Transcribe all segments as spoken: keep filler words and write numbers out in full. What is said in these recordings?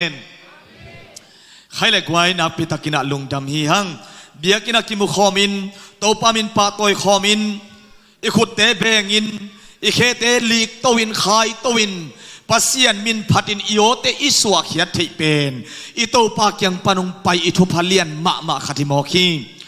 Amen. Khai le guai, nakpi takin ah lungdam hi hang. Biakinn ah kimu khawmin, Topa min pahtawi khawmin, i khutte bengin, i khete likto in, khaito in, Pasian min phatin i awte i suahkhiat theih pen i Topa kiang pan hong pai i thupha lian mahmah khat hi mawk hi.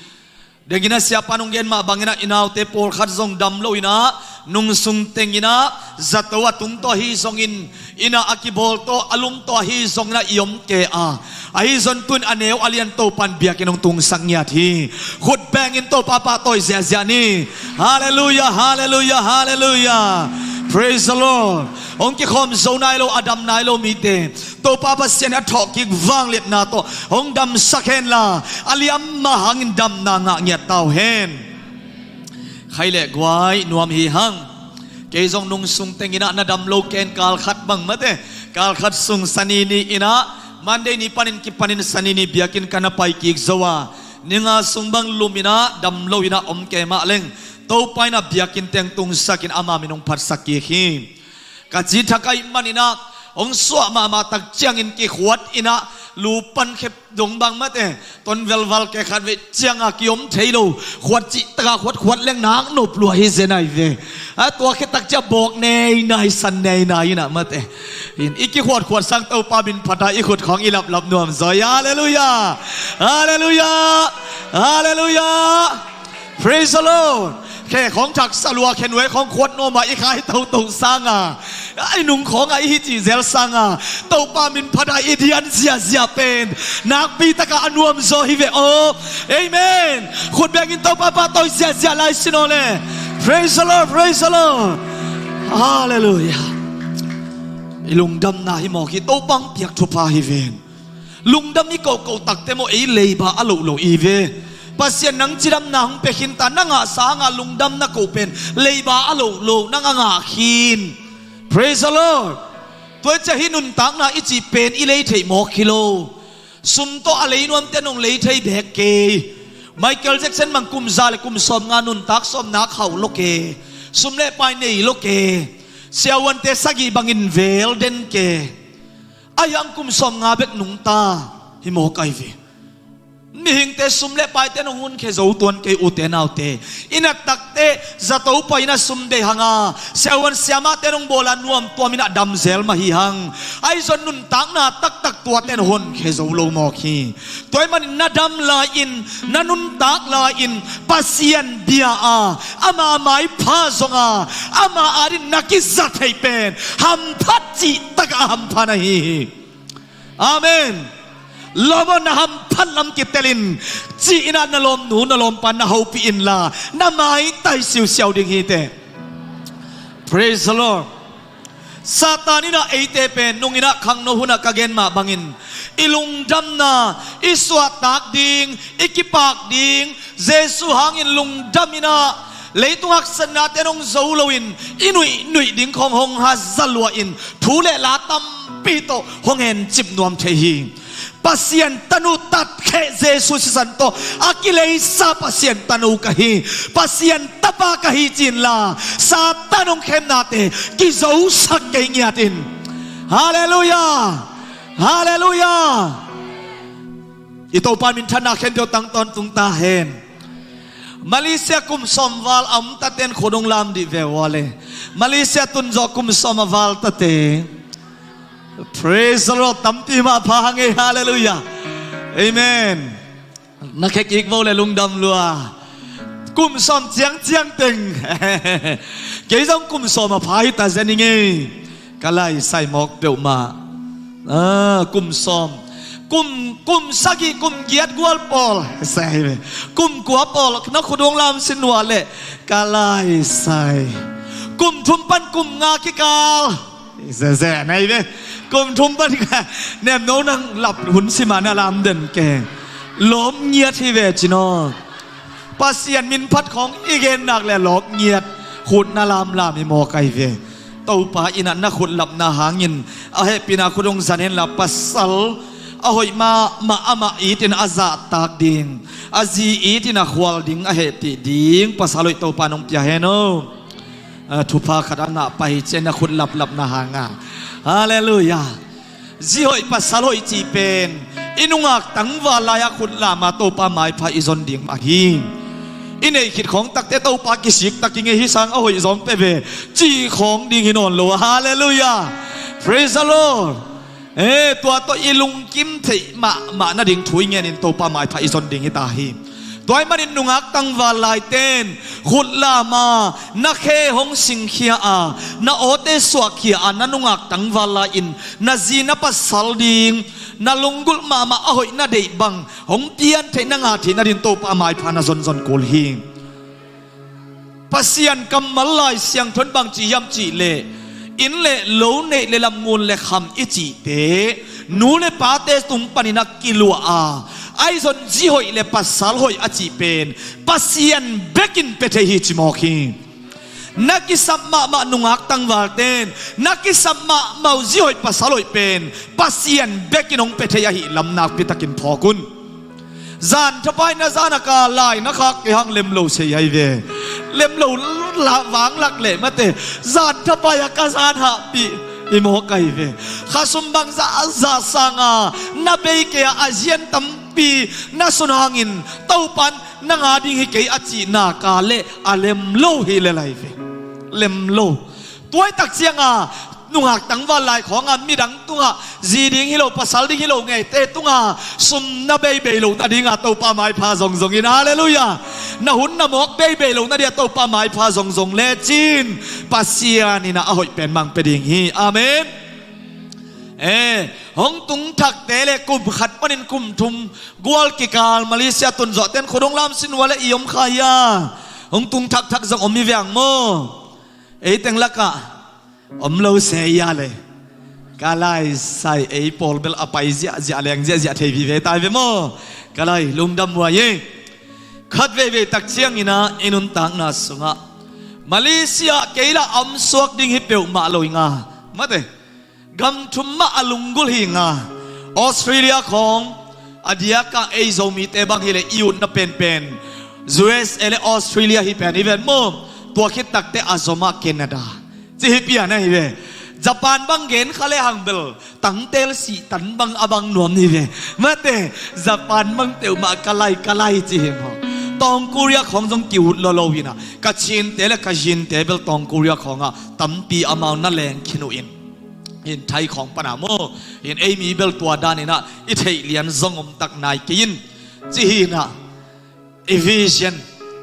Dengin ah siapa nong gen mah bangin ah i naute pawlkhat zong dam lo in ah, nungsung tengin ah zato a tung tawh ahi zongin, inn ah a kibawl tawh a lum tawh ahi zongin ah i om kei a, ahi zong tu-in a neu a lian Topa in biakinn hong tungsak ngiat hi. Khut bengin Topa pahtawi ziahziah ni. Halleluiah, halleluiah, halleluiah. Praise the Lord. Hong kikhawm zo nai lo, a dam nai lo mite Topa Pasian in a thawhkik vangliatna tawh hong damsak henla, a liam mah hangin damna ngah ngiat ta uh hen. Khai le guai, nuam hi hang. Kei zong nungsung tengin ah na dam lo ken, kal khat bang mate, kal khat sung Sani ni in ah, Monday ni panin kipanin Sani ni biakinn ka na pai kik zo a, ni nga sung bang lum in ah dam lo in ah om kei mah leng, Topa in ah biakinn teng tungsakin ama min hong phatsak kik hi. Ka ci thak ahih manin ah hong suah mahmah tak ciangin kikhuat in ah, lu pan khep dong bang mate, ton velval kei khat vei ciangin kiom thei lo, khuat cih takin khuat khuat leng nak nop lua hi zen ahi ve. A tua khit tak ciang bawk neinai, san neinai in ah mate, in i kikhuatkhuat sang Topa min phat a i khut khawng i laplap nuam zaw hi. Halleluiah. Halleluiah. Halleluiah. Praise the Lord. Khe khawng thaksa lua, khe nuai khawng khuat nuam a i khai toto sangin, a i nung khawngah i hi cih zel sangin, Topa min phat a i dian ziahziah pen nakpi takin a nuam zaw hi ve aw. Amen. Khut bengin Topa pahtawi ziahziah lai sin aw le. Praise the Lord, praise the Lord. Halleluiah. I lungdamna hi mawk hi, Topa hong piak thupha hi ven. Lungdam i kohkoh takte maw, ei leiba a loh lo i ve. Pasian nang cidamna hong pia khin ta, na ngah sangin lungdam na koh pen leiba a loh lo, nang a ngah khin. Praise the Lord. Tua ciang hih nuntakna i cih pen i lei theih mawk hi lo. Sum tawh a lei nuamte nong lei thei bek kei. Michael Jackson bang kum za le kum sawmnga nuntak sawm nak hau lo kei. Sum le pai nei lo kei. Siavuante sagih bangin vel den kei. Ahi hang kum sawmnga bek nungta hi mawk ahi ve. Mihingte sum le paite nong hun khe zo tuan kei, ute naute. I na takte zato pai in a sum deih hang a, siavuan siamahte nong bawl a nuam tuam in a dam zel mah hi hang. Ahi zong nuntakna taktak tuate nong hun khe zo lo mawk hi. Tua ahih manin na dam lai-in, na nuntak lai-in Pasian bia a, ama maipha zong a, ama adingin na kiza thei pen hamphat cih takin a hampha na hi hi. Amen. Lawm aw, na hamphat lam kitel in, ci-in a na lawmnu na lawmpa na hopih inla, na maitai siusiau ding hi teh. Praise the Lord. Satan in a eite pen nung in a khangno hun a ka gen mah bangin, i lungdamna, i suahtak ding, i kipak ding, Jesu hangin lungdam in a, leitung haksatnate nong zo loin i nuihnuih ding khawng hong haza lua in, thu le la tampi tawh hong hencip nuam thei hi. Pasian tanu tatkheh Jesu sisan tawh a kileisa Pasian tanu ka hi, Pasian tapa ka hi ci inla, Satan hong khemnate kizosak kei ngiat in. Halleluiah. Halleluiah. I Topa minthanna khempeuh tang tawntung ta hen. Malaysia kum sawm val a om taten khut hong lam dih ve ua le. Malaysia tun zawh kum sawm a val tate. Praise the Lord. Tampi mah pha hang ei. Halleluiah. Amen. Na khe kik vo le lungdam lua. Kum sawm ciangciang teng. Kei zong kum sawm a pha hi ta zen ing ei. Ka laisai mawk peuhmah. Ah, kum sawm. Kum, kum sagih, kum giat gual pawl. Sai ve. Kum kua pawl, na khut hong lam sin ua le. Ka laisai. Kum thum pan kum nga kikal. Zeze, nei ve. Kum thum pan ka. Nem no nang lap hun sima na lam den ke. Lawm ngiat hi ve cin aw. Pasian min phat khawng i gen nak le lawp ngiat, khut na lamlam hi mawk ahi ve. Topa in a na khut lapna hangin a hehpihna khut hong zan henla, pasal a hoih mahmah amah it in a zahtak ding, a zi it in a khual ding a hehpih ding pasal hoih Topa in hong pia hen aw. A, thupha khat a ngah pai hi ciang na khut laplapna hanga. Halleluiah. Zi hoih pasal hoih cih pen i nungak tangval lai-ah khut lama Topa maipha i zon ding mah hi. I neih khit khawng takte Topa kisik tak i ngei hi sang a hoih zawng pe ve cih khawng ding hi nawn lo. Halleluiah. Praise the Lord. Eh, tua tawh i lungkim theih mahmah nading thu i ngenin Topa maipha i zon ding hi ta hi. Tua ahih manin nungak tangval laiten khut lama na khe hong singkhia a, na awte suahkhia a, na nungak tangval lai-in na zi na pasal ding, na lunggulh mahmah a hoih na deih bang hong pian theih na ngah theih nadin Topa maipha na zonzon kul hi. Pasian kammal Lai Siangtho in bangci hiam cihleh, inn le lo, neih le lam, ngun le kham i cihte nu le pate tung panin a kiluah a, ahi zong zi hoih le pasal hoih a cih pen Pasian bekin pia thei hi ci mawk hi. Na kisap mahmah nungak tangvalten, na kisap mahmah uh zi hoih pasal hoih pen Pasian bekin hong pia thei ahih lam nakpi takin phawk un. Zan thapai na zan a ka lai na khak kei hang lem lo sei ahi ve. Lem lo la vanglak leh mate, zan thapai a ka zan hahpih hi mawk ahi ve. Khasum bang zahzah sanga na bei kei a, a zian tampi na sun hangin Topan nang a ding hi kei a cihna ka leh a lem lo hi lel ahi ve. Lem lo. Tuaitak cianga nungak tangval lai khawnga midang tungah zi ding hi lo, pasal ding hi lo ngeite tungah sum na beibei lo nadinga Topa maipha zongzong in, halleluiah. Na hun na mawk beibei lo nadinga Topa maipha zongzong lecin Pasian in a hoih pen mang pia ding hi. Amen. Eh, hong tung thakte le kum khat panin kum thum gual kikal Malaysia tun zawhten khut hong lam sin ua le i om kha ia. Hong tung thakthak zong om hi viang maw? Ei teng lakah om lo se ia le. Ka lai sai ei pawl bel a pai ziahziah, a leng ziahziah thei vive tai ve maw? Ka lai lungdam ua hi. Khat veivei tak ciangin ah i nuntakna sungah Malaysia kei lah a om suak ding hi peuhmah lo hi nga. Mate, gam thum mah a lunggulh hi nga. Australia khawng, a diakah ei Zomite bang hileh i utna penpen U S A le Australia hi pen i ven maw? Tua khit takte a zomah Canada ci hi pian ahi ve. Japan bang gen kha le hang bel tangtel sih tan bang a bang nuam hi ve. Mate, Japan bang peuhmah ka lai ka lai ci hi maw? Tawng Korea khawng zong ki-ut lolo hi na, ka Chinte le ka Zinte bel Tawng Korea khawngah tampi amau na leng khin uh in. In Thai khawng pana maw? In ei mi bel tua daninah i theih lian zong om tak nai kei in ci hi na. I vision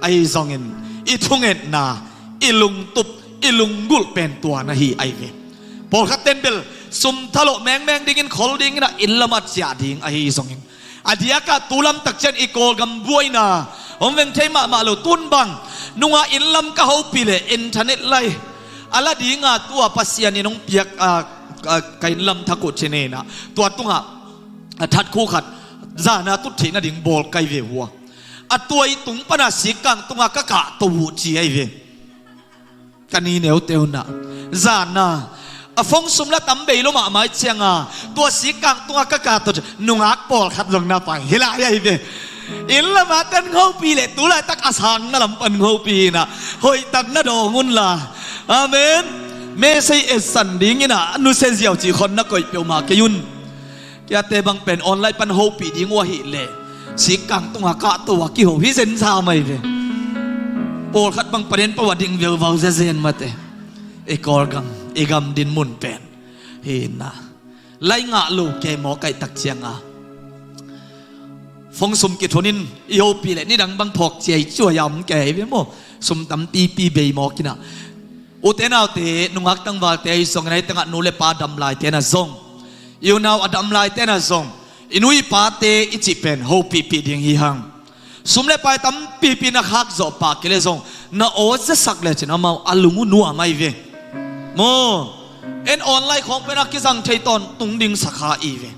ahi zongin, i thungetna, i lungtup, i lunggulh pen tua na hi ahi ve. Pawlkhat ten bel sum thalawh mengmeng dingin khol dingin a inn lamah ciah ding ahi zongin, a diakah tu lamtak cian i Kawlgam buaina hong veng thei mahmah lo. Tun bang nunga inn lam ka hopih leh internet lai a la dinga tua Pasian in hong piak a, a, ka inn lam thak uh ci nena tua tungah a thatkhu khat zana tut theih nading bawl kai ve hua. A tuai tung pana sikkang tunga ka kahto uh ci ahi ve. Ka ni neuteu na zana a phone sum la tam bei lo mahmah i cianga tua sikkang tunga ka kahto ci nungak pawlkhat zong na pai hi lai ahi ve. Inn lamah tan hopih leh tulaitak a sang na lam pan hopih hina hoihtak na dawng unla. Amen. Mesei etsan dingina nusia ziau cih khon na koih peuhmah kei un. Kiate bang pen online pan hopih ding uh ahih leh sikkang tunga kahto a kiho hi zenza mai ve. Pawlkhat bang panen pau a ding veuvau zezen mate. I Kawlgam i gam din mun pen hina lai ngah lo kei maw kaihtak cianga phone sum kithunin i hopih leh nidang bang phawk ciai cuai a om kei ve maw? Sum tampipi bei mawkina ute naute, nungak tangvalte ahi zongin, ahi tengah nu le pa dam laite na zong, i unau a dam laite na zong, i nu i pate i cih pen hopihpih ding hi hang. Sum le pai tampipi na khak zawh pah kei le zong na aw zasak lecin amau a lung uh nuam ahi ve. Maw, en online khawng pen a kizang thei tawntung ding sakha i ve.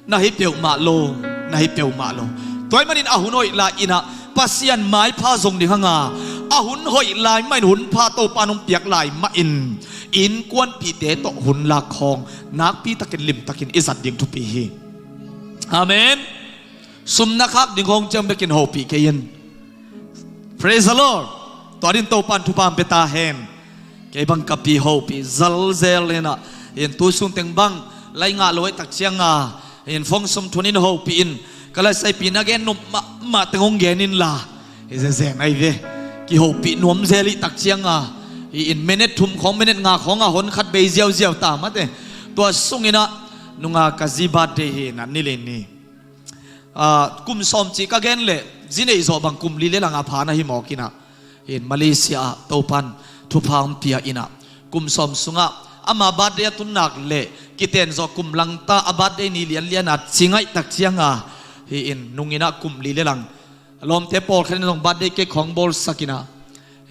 Na hi peuhmah lo, na hi peuhmah lo. Tua ahih manin a hun hoih lai inah Pasian maipha zong ding hanga, a hun hoih lai mahin hun pha Topa nong piak lai mahin innkuanpihte tawh hun lak khawng nakpi takin limtakin i zat ding thupi hi. Amen. Sum na khak ding khawng ciang bekin hopih kei in. Praise the Lord. Tua din Topan thupha hong pia ta hen. Kei bang ka pi hopih zalzel inah, in tu sung teng bang Lai ngah lo ahih tak cianga, in phone sum thunin hopih in, ka laisaipi na gen nuam mahmah teng hong gen inla, hi zezen ahi ve. Kihopih nuam zel ahih tak cianga, hi in minute thum khawng, minute nga khawng a hon khat bei ziauziau ta mate. Tua sunginah nunga ka zi birthday hi na, nilin ni. Ah, kum sawm cih ka gen leh zi neih zawh bang kum li le langa pha na hi mawk inah, hi in Malaysia ah Topan thupha hong pia inah, kum sawm sungah ama birthday a tun nak leh kiten zawh kum langta a birthday ni lianliana cing ahih tak cianga, hi in nunginah kum li le lang a lawmte pawlkhat in zong birthday cake khawng bawlsak inah,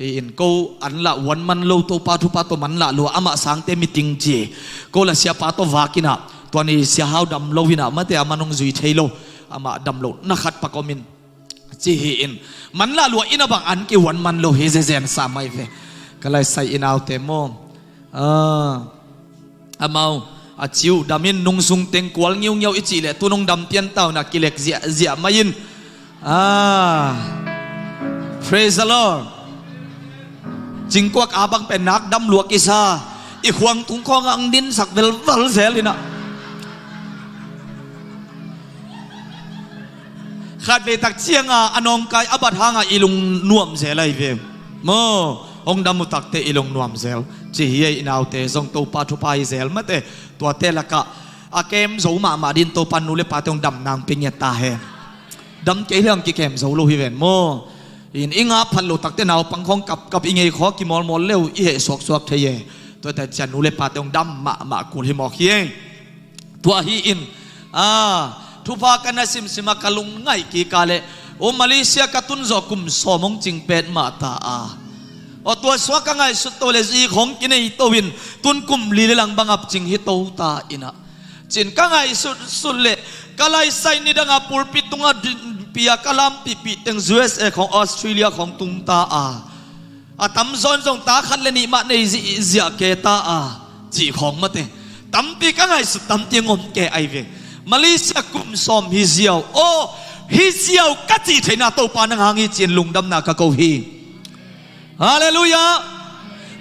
hi in ko an lah huan man lo, Topa thupha tawh man lah lua, amah sangte meeting ci, ko lah siapa tawh vak inah, tua ni sia hau dam lo inah mate, amah nong zui thei lo, amah dam lo na khat pak om in, ci hi in, man lah lua inah bang an kihuan man lo hi zezen sa mai ve. Ka laisai inaute maw? Ah, amau a ciu dam in nung sung teng kual ngiungiau i cih leh tu nong dam pian ta uh na, kilek ziahziah mai in. Ah, praise the Lord. Cingkuak a bang pen nak dam lua kisa, i khuang tung khawngah ang dinsak velval zel inah. Khatvei tak cianga a nawngkai a bat hanga i lung nuam zel ahi ve. Maw, hong dam uh takte i lung nuam zel. Ci hi ei, inaute zong Topa thupha hi zel mate. Tuate lakah a kem zo mahmah din Topa nu le pate hong dam nang pe ngiat ta hen. Dam kei liang kikem zo lo hi ven maw. In i ngah phat lo takte naupang khawng kapkap, i ngei khaw kimawlmawl leu i heh suaksuak thei e. Tuate cian nu le pate hong dam mahmah kul hi mawk hi ei. Tua hi in, ah, thupha ka na simsima ka lungngaih kika le, o Malaysia ka tun zawh kum sawm hong cing pet mah ta a. O tua suak ka ngaihsut to le zi khawng kinei to in, tun kum li le lang bang ap cing hi to ta inah. Cin ka ngaihsut sut le, ka laisai nidanga pulpit tunga dinpia ka lampihpih teng U S A khawng, Australia khawng tung ta a. A tamzaw in zong ta khat le nih mah nei zihziah ke ta a, cih khawng mate. Tampi ka ngaihsut, tampi ngom ke ahi ve. Malaysia kum sawm hi ziau, aw, hi ziau ka cih theihna Topa nang hang hi ci-in lungdamna ka ko hi. Halleluiah.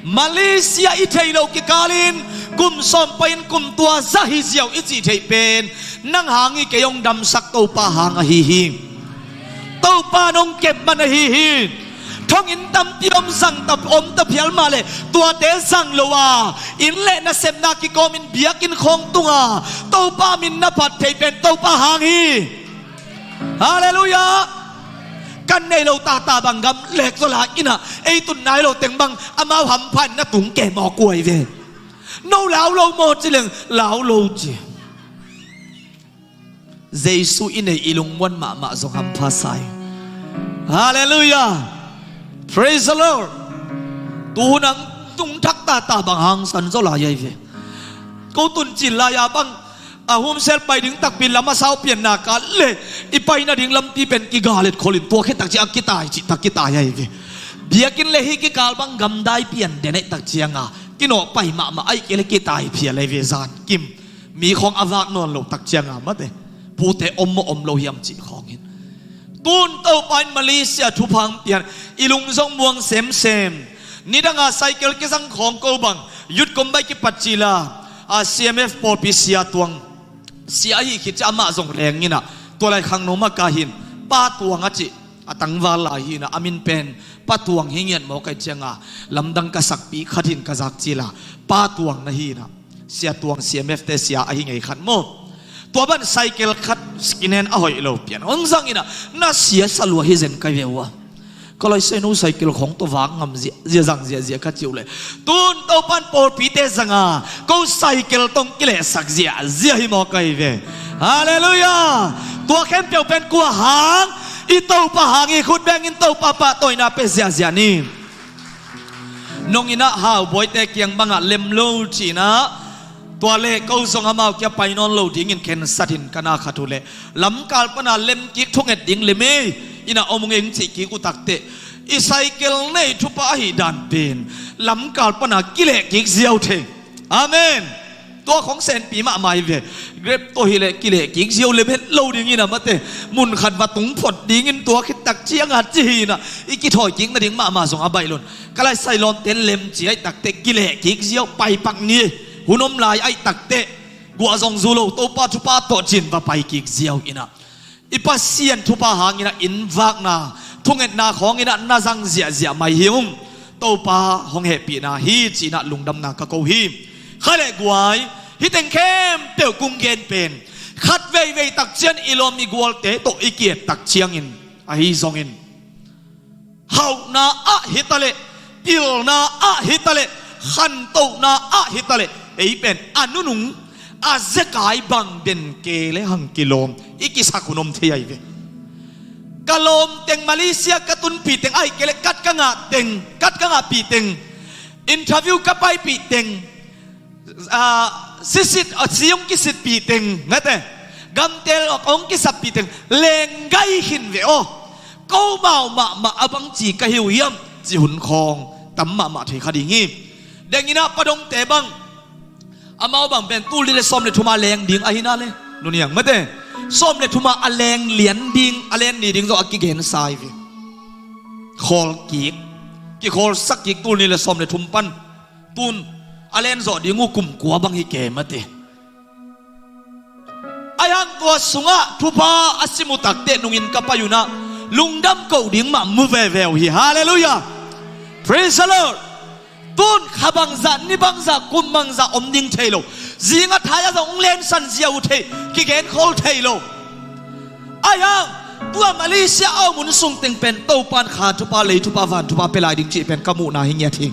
Malaysia i theih loh kikalin kum sawm pai-in kum tua za hi ziau i cih theih pen nang hang hi, kei hong damsak Topa hang ahi hi. Topa nong kep man ahi hi. Thonginn tampi om zang ta, om ta phial mah le tuate zang lo a, inn le nasepna kikawmin biakinn khawng tunga Topa min na phat theih pen Topa hang hi. Halleluiah. Kan nei lo tata bang gam lek zaw lai inah, ei tun nai lo teng bang amau hampha in na tung ke mawk uh ahi ve. No lau lo maw ci leng lau lo ci. Jesu i neih i lungmuan mahmah zong hampha sa hi. Halleluiah. Praise the Lord. Tuhun ang tung thak tata bang hangsan zaw lai ahi ve. Ko tun cil lai-a bang a humsel pai ding takpi lam a sau pianna ka le i pai nading lampi pen kigalet kholin tua khit tak ciang a kitai cih tak kitai ahi ve. Biakinn le hih kikal bang gamdai pian den ahih tak cianga kinawh pai mahmah ahih kei le kitai phial ahi ve zan kim. Mi khawng a vak nawn loh tak cianga mate, pute om maw om lo hiam cih khawng hin. Tun Topa in Malaysia thupha hong pian, i lung zong muang semsem. Nidanga cycle kizang khawng ko bang youth kombai kipat cila, a C M F pawlpi sia tuang, sia ahi khit cia amah zong reng inah, tua lai khangno maka hin Pa Tuang a cih a tangval lai hinah, a min pen Pa Tuang hi ngiat mawk ahih cianga lamdang ka sakpi khat hin ka zak cila, Pa Tuang na hinah. Sia Tuang C M F te sia ahi ngei khat maw? Tua ban cycle khat second hand a hoih lo pian hong zang inah, na sia sa lua hi zen ka ve uh a. Ka laisai no cycle khawng tawh vak ngam zia, zia zang ziahziah ka cih uh le. Tun Topan pawlpite zanga ko cycle tawh kilehsak ziahziah hi mawk ahi ve. Halleluiah. Tua khempeuh pen kua hang? I Topa hang hi. Khut bengin Topa pahtawina pe ziahziah ni. Nong inah Hau Bawite kiang bangah lem lo cinah, tua le ko zong amau kia pai nawn lo dingin khensat in ka na khat uh leh, lamkal pana lem kik thunget ding lem ei inah om ung eng cih kik uh takteh, i cycle nei thupha ahi dan pen lamkal pana kileh kik ziau thei. Amen. Tua khong senpi mahmah hi ve. Grab tawh hileh kileh kik ziau lem het lo dingin a mate, mun khat va tung phot dingin tua khit tak cianga ci hinah, i kithawi kik nading mahmah zong a baih lon. Ka laisai lawmte lem ci ahih takteh kileh kik ziau, paipak ni, hun om lai ahih takteh Guah zong zu lo, Topa thupha tawh cin va pai kik ziau inah, i Pasian thupha hanginah inn vakna, thungetna khawnginah na zang ziahziah mai hi ung. Topa hong hehpihna hi cinah lungdamna ka ko hi. Kha le guai, hih teng khempeuh kong gen pen khat veivei tak ciang i lawm i gualte tawh i ki-et tak ciangin ahi zongin, hauhna ah hi taleh, pilna ah hi taleh, khantohna ah hi taleh, ei pen a nunung, a zekai bang den kei le hang kilawm i kisak hun om thei ahi ve. Ka lawm teng, Malaysia ka tunpih teng, ahih kei leh kat ka ngah teng, kat ka ngahpih teng, interview ka paipih teng, ah, sisit, ah, si hong kisitpih teng, mate, gamtel hong kisappih teng lenggai khin ve aw. Ko mau mahmah a bangci ka hi uh hiam, ci hun khawng tam mahmah thei kha ding hi. Denginah Pa Dongte bang, amau bang pen tul nih le sawm le thuma leng ding ahi na le, nuniang, mate, sawm le thuma a leng lian ding, a len ni ding zong a kigensa hi ve. Khawl kik, kikholsak kik, tul nih le sawm le thum pan tun a len zawh ding uh kum kua bang hi ke, mate. Ahi hang tua sungah thupha a sim uh takteh nungin ka pai unah lungdam koh ding mah mu veve uh hi. Halleluiah. Praise the Lord. Tun kha bangzah, ni bangzah, kum bangzah om ding thei lo. Zing a thai a zong hong lensan ziau uh thei, kigenkhol thei lo. Ahi hang tua Malaysia a om hun sung teng pen Topan kha thupha, lei thupha, van thupha pia lai ding cih pen ka muhna hi ngiat hi.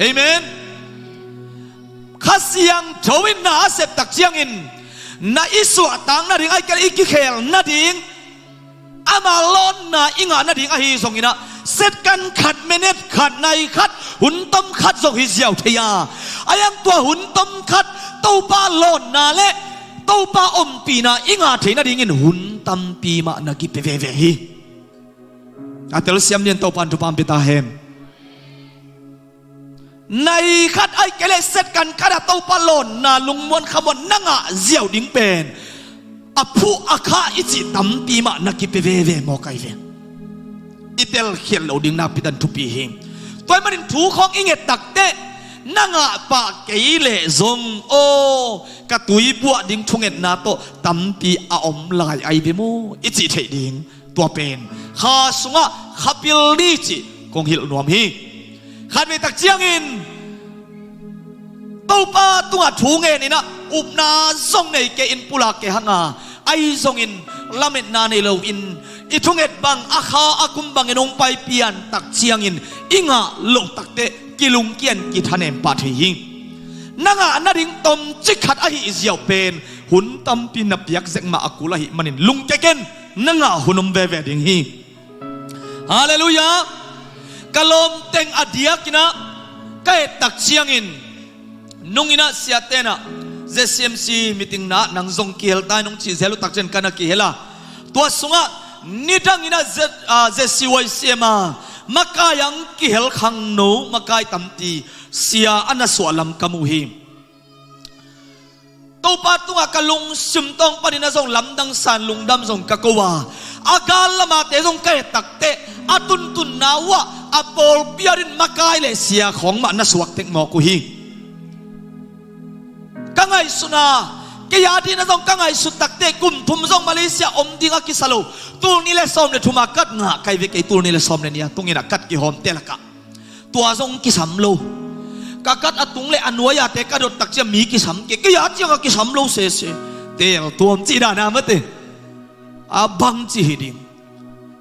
Amen. Kha Siangtho in na a sep tak ciangin na i suahtak nading, ahih kei leh i kikhel nading, ama lawnna i ngah nading ahi zonginah, second khat, minute khat, nai khat, hun tom khat zong hi ziau thei a. Ahi hang tua hun tom khat Topa lawnna le Topa ompihna i ngah thei nadingin hun tampi mah na kipia veve hi. A telsiam dingin Topan thupha hong pia ta hen. Nai khat ahih kei leh second khat a Topa lawnna lungmuan khamuan na ngah ziau ding pen a phuh a khah i cih tampi mah na kipia veve mawk ahi ve. I telkhial loh ding nakpi takin thupi hi. Tua ahih manin thu khawng i nget takteh na ngah pah kei leh zong aw, ka tuibuah ding thungetna tawh tampi a om lai ahi ve maw i cih theih ding. Tua pen kha sungah kha pil ni cih kong hilh nuam hi. Khatvei tak ciangin Topa tungah thu ngeninah upna zong nei kei in, pulak kei hanga, ahi zongin lametna nei loin i thunget bang a kha a kum bangin hong pai pian tak ciangin i ngah loh takteh kilungkian kithanem pah thei hi. Na ngah nading tomcik khat ahih ziau pen hun tampi na piak zek mah a kul ahih manin lungkia ken, na ngah hun om veve ding hi. Halleluiah. Ka lawmteng a diakinah ka et tak ciangin nunginah siatenah Z C M C meeting na nang zong kihel ta in hong cih zel uh tak ciang ka na kihel a, tua sungah nidanginah Z, ah, Z C Y C M a makai ang kihel khangno makai tampi sia a na suah lam ka mu hi. Topa tungah ka lungsim tawng panin a zong lamdang san lungdam zong ka ko a, a gal lamate zong ka et takteh a tuntunna uhah a pawlpi adin makai le sia khawng mah na suak tek mawk uh hi. Ka ngaihsutna, kei adin a zong ka ngaihsut takteh kum thum zong Malaysia om ding a kisa lo. Tul nih le sawm le thuma kat ngah kai ve kei, tul nih le sawm le nih a tunginah kat kihawmte lakah. Tua zong kisam lo. Ka kat a tung le a nuai-ate ka dot tak ciang mi kisam kei, kei a ciangah kisam lo sese. Teel tuam cih dana mate. A bangci hi ding.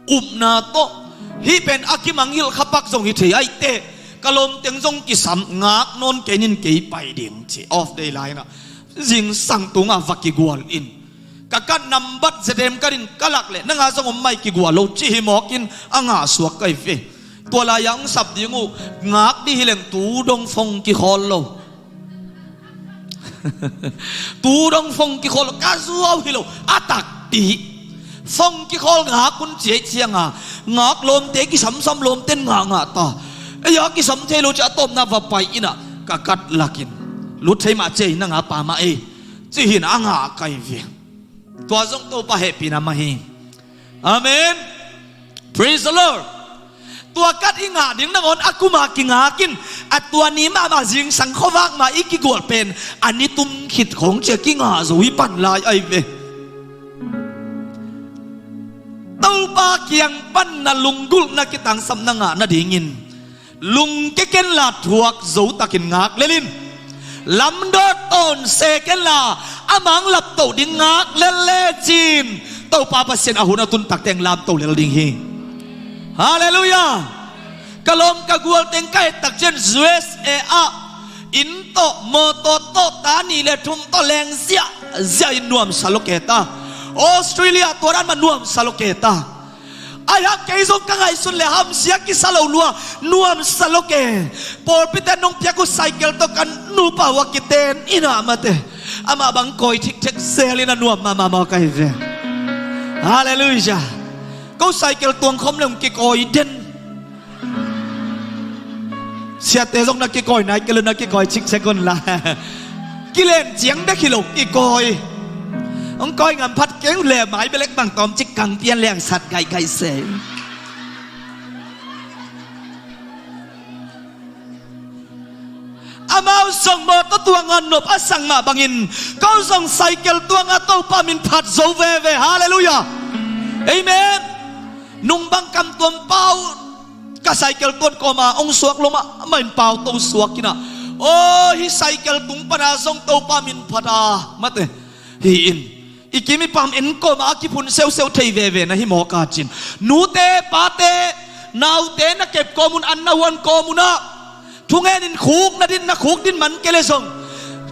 Upna tawh hih pen a kimangngilh khapak zong hi thei ahihteh, ka lawmteng zong kisam, ngak nawn kei nin kei pai ding ci. Off day lai-inah zingsang tungah va kigual in. Ka kat nambat zetem ka din ka lak leh nanga zong om mai kigual lo ci hi mawkin a ngahsuak ka hi ve. Tua lai-ah hong sap ding uh ngak dih hileng tu dong fong kikhawl lo. Tu dong fong kikhawl lo, ka zuau hi lo, a takpi. Fong kikhawl ngak hun ciai cianga ngak lawmte kisamsam lawmten ngahngah ta. Ei-a kisam thei lo ci a tawpna va pai inah ka kat lakin lut thei mah ciai nanga pa mah ei. Ci hin a ngah ka hi ve. Tua zong Topa hehpihna mah hi. Amen. Praise the Lord. Tua kat i ngah ding nangawn a kuma kingakin A tua ni mahmah zingsang khuavak mah i kigualh pen a ni tum khit khawng cia kingah zo hi pan lai ahi ve. Topa kiang pan na lunggulhna kitangsapna ngah nadingin lungke kenla thuak zotakin ngak lel in. Lamdawt tawn se kenla a mang laptoh ding ngak lel lecin Topa Pasian a hun a tun takte lamto lel ding hi. Halleluiah. Ka lawm ka gual teng ka et tak ciang U S A ah inn tawh mawtaw tawh ta nih le thum tawh leng ziahziah in nuamsa lo kei ta. Australia tua dan mah nuamsa lo kei ta. Ahi hang kei zong ka ngaihsun le hamsia kisa lo lua nuamsa lo kei. Pawlpite nong piak uh cycle tawh ka nupa uh a kiten in ah mate. Amah bang kawi thikthek zel in a nuam mahmah mawk ahi ve. Halleluiah. Ko cycle tuang khawm le hong kikawi den. Siate zong na kikawi nai kei lo, na kikawi cikcek un la. Kilen ciang bek hi lo kikawi. Hong kawi ngam phat kei uh le mai belek bang tawm cik kang pian leng sat gaigai se. Amau zong mawtaw tuang a nop a sang mah bangin ko zong cycle tuang a Topa min phat zo veve. Halleluiah. Amen. Nung bang kam tuam pau ka cycle tuan kawma hong suak lo mah mah in pau to suak in ah. Aw hi cycle tung pana zong Topa min phat a mate hi in. I kim i pam en kawma a kiphun seuseu thei veve na hi mawk a cin. Nute pate naute na kep kawm un an na huan kawm un ah thungen in khuk na din na khuk din man kei le zong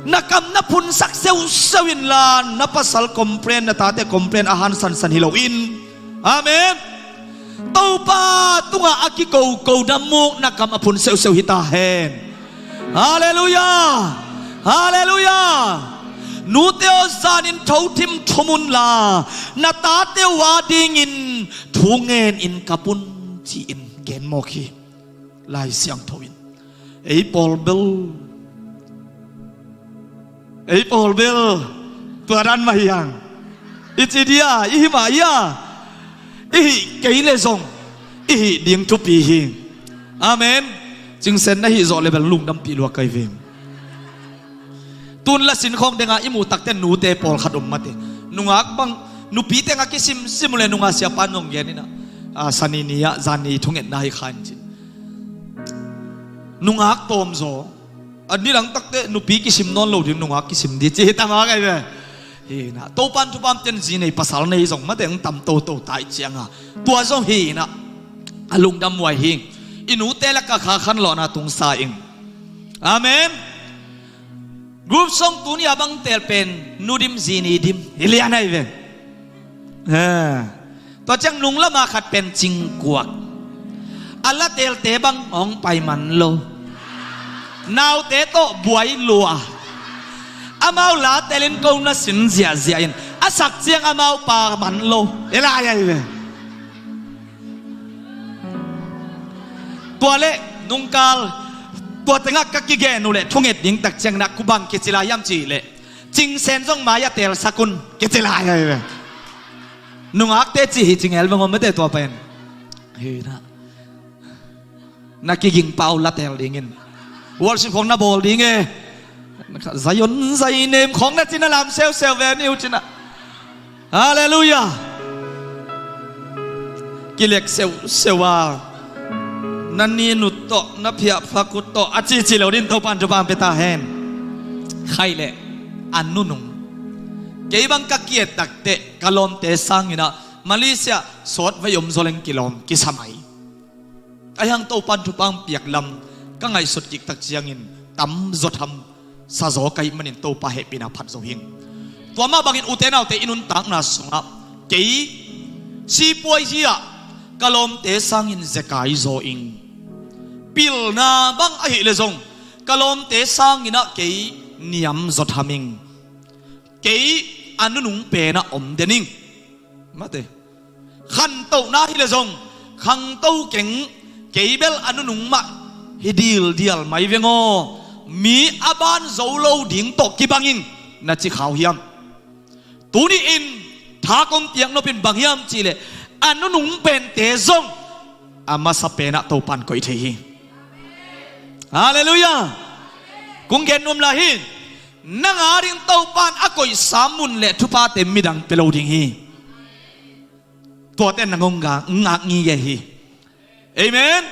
na kam na phunsak seuseu in la na pasal complain na tate complain a han sansan hi lo in. Amen. Topa tungah a kikoko na muk na kam a phun seuseu hi ta hen. Halleluiah. Halleluiah. Nute aw zanin thothim thum un la na tate uh a dingin thu ngen in kap un ci-in gen mawk hi. Lai Siangtho in ei pawl bel ei pawl bel tua dan mah hi hang. I ci dia i hi mah ia i hih kei le zong i hih ding thupi hi. Amen. Cingsen na hih zawh le bel lungdampih luak kai ve. Tun la sin khawng denga i muh takte nute pawlkhat om mate. Nungak bang nupi tengah kisimsim uh le nungak siapan zong gen inah a sani ni ah zani thungetna hi kha in cin. Nungak tawmzaw a nidang takte nupi kisim nawn lo ding nungak kisim di ci hi tama kai ve. Hinah Topan thupam ten zi nei pasal nei zong mate hong tam toto tai cianga tua zong hinah a lungdam huai hi. I nute laka kha khanlawhna tungsa ing. Amen. Group song tuni a bang tel pen nu dim zi ni dim hi lian ahi ve. Tua ciang nung lama khat pen cingkuak a la telte bang hong pai man lo. Naute tawh buai lua amau la telin ko na sin ziahziah in a sak ciang amau pa man lo. Hi lai ahi ve. Tua le nungkal tua tengah ka kigen uh le thunget ding tak ciangin ah ku bang kici lai hiam cih leh cingsen zong mai-ah telsak un kici lai ahi ve. Nungakte cih hi cingel bang om mate tua pen. Hi na na kiging pau la tel dingin worship khong na bawl ding e. Zion zainem khong na cin a lam seuseu ve ni uh cin ah. Halleluiah. Kilek seuseu a na nin uh tawh na phiahphak uh tawh a cici lo din Topan thupha pia ta hen. Khaih leh a nunung kei bang ka kiet takteh ka lawmte sangin ah Malaysia sawt vai om zaw leng kilawm kisa mai. Ahi hang Topan thupha piak lam ka ngaihsut kik tak ciangin tam zaw tham sa zaw ka hih manin Topa hehpihna phat zo hing. Tua mah bangin ute naute i nuntakna sungah kei sipuai hi-ah ka lawmte sangin zekai zaw ing. Pilna bang ahih leh zong ka lawmte sangin ah kei niam zaw tham ing. Kei a nunung penah om den ing. Mate khantohna hileh zong khangto keng, kei bel a nunung mah hi dildial mai veng aw. Mi a ban zo lo ding tawh kibang ing na ci khau hiam? Tuni in tha kong piak nop in bang hiam cihleh a nunung pente zong a masa penah Topan koih thei hi. Halleluiah. Kong gen nuam lai hi. Nang ading Topan a koihsa mun le thuphate midang pia lo ding hi. Tuate nang hong ngak ngei hi. Amen.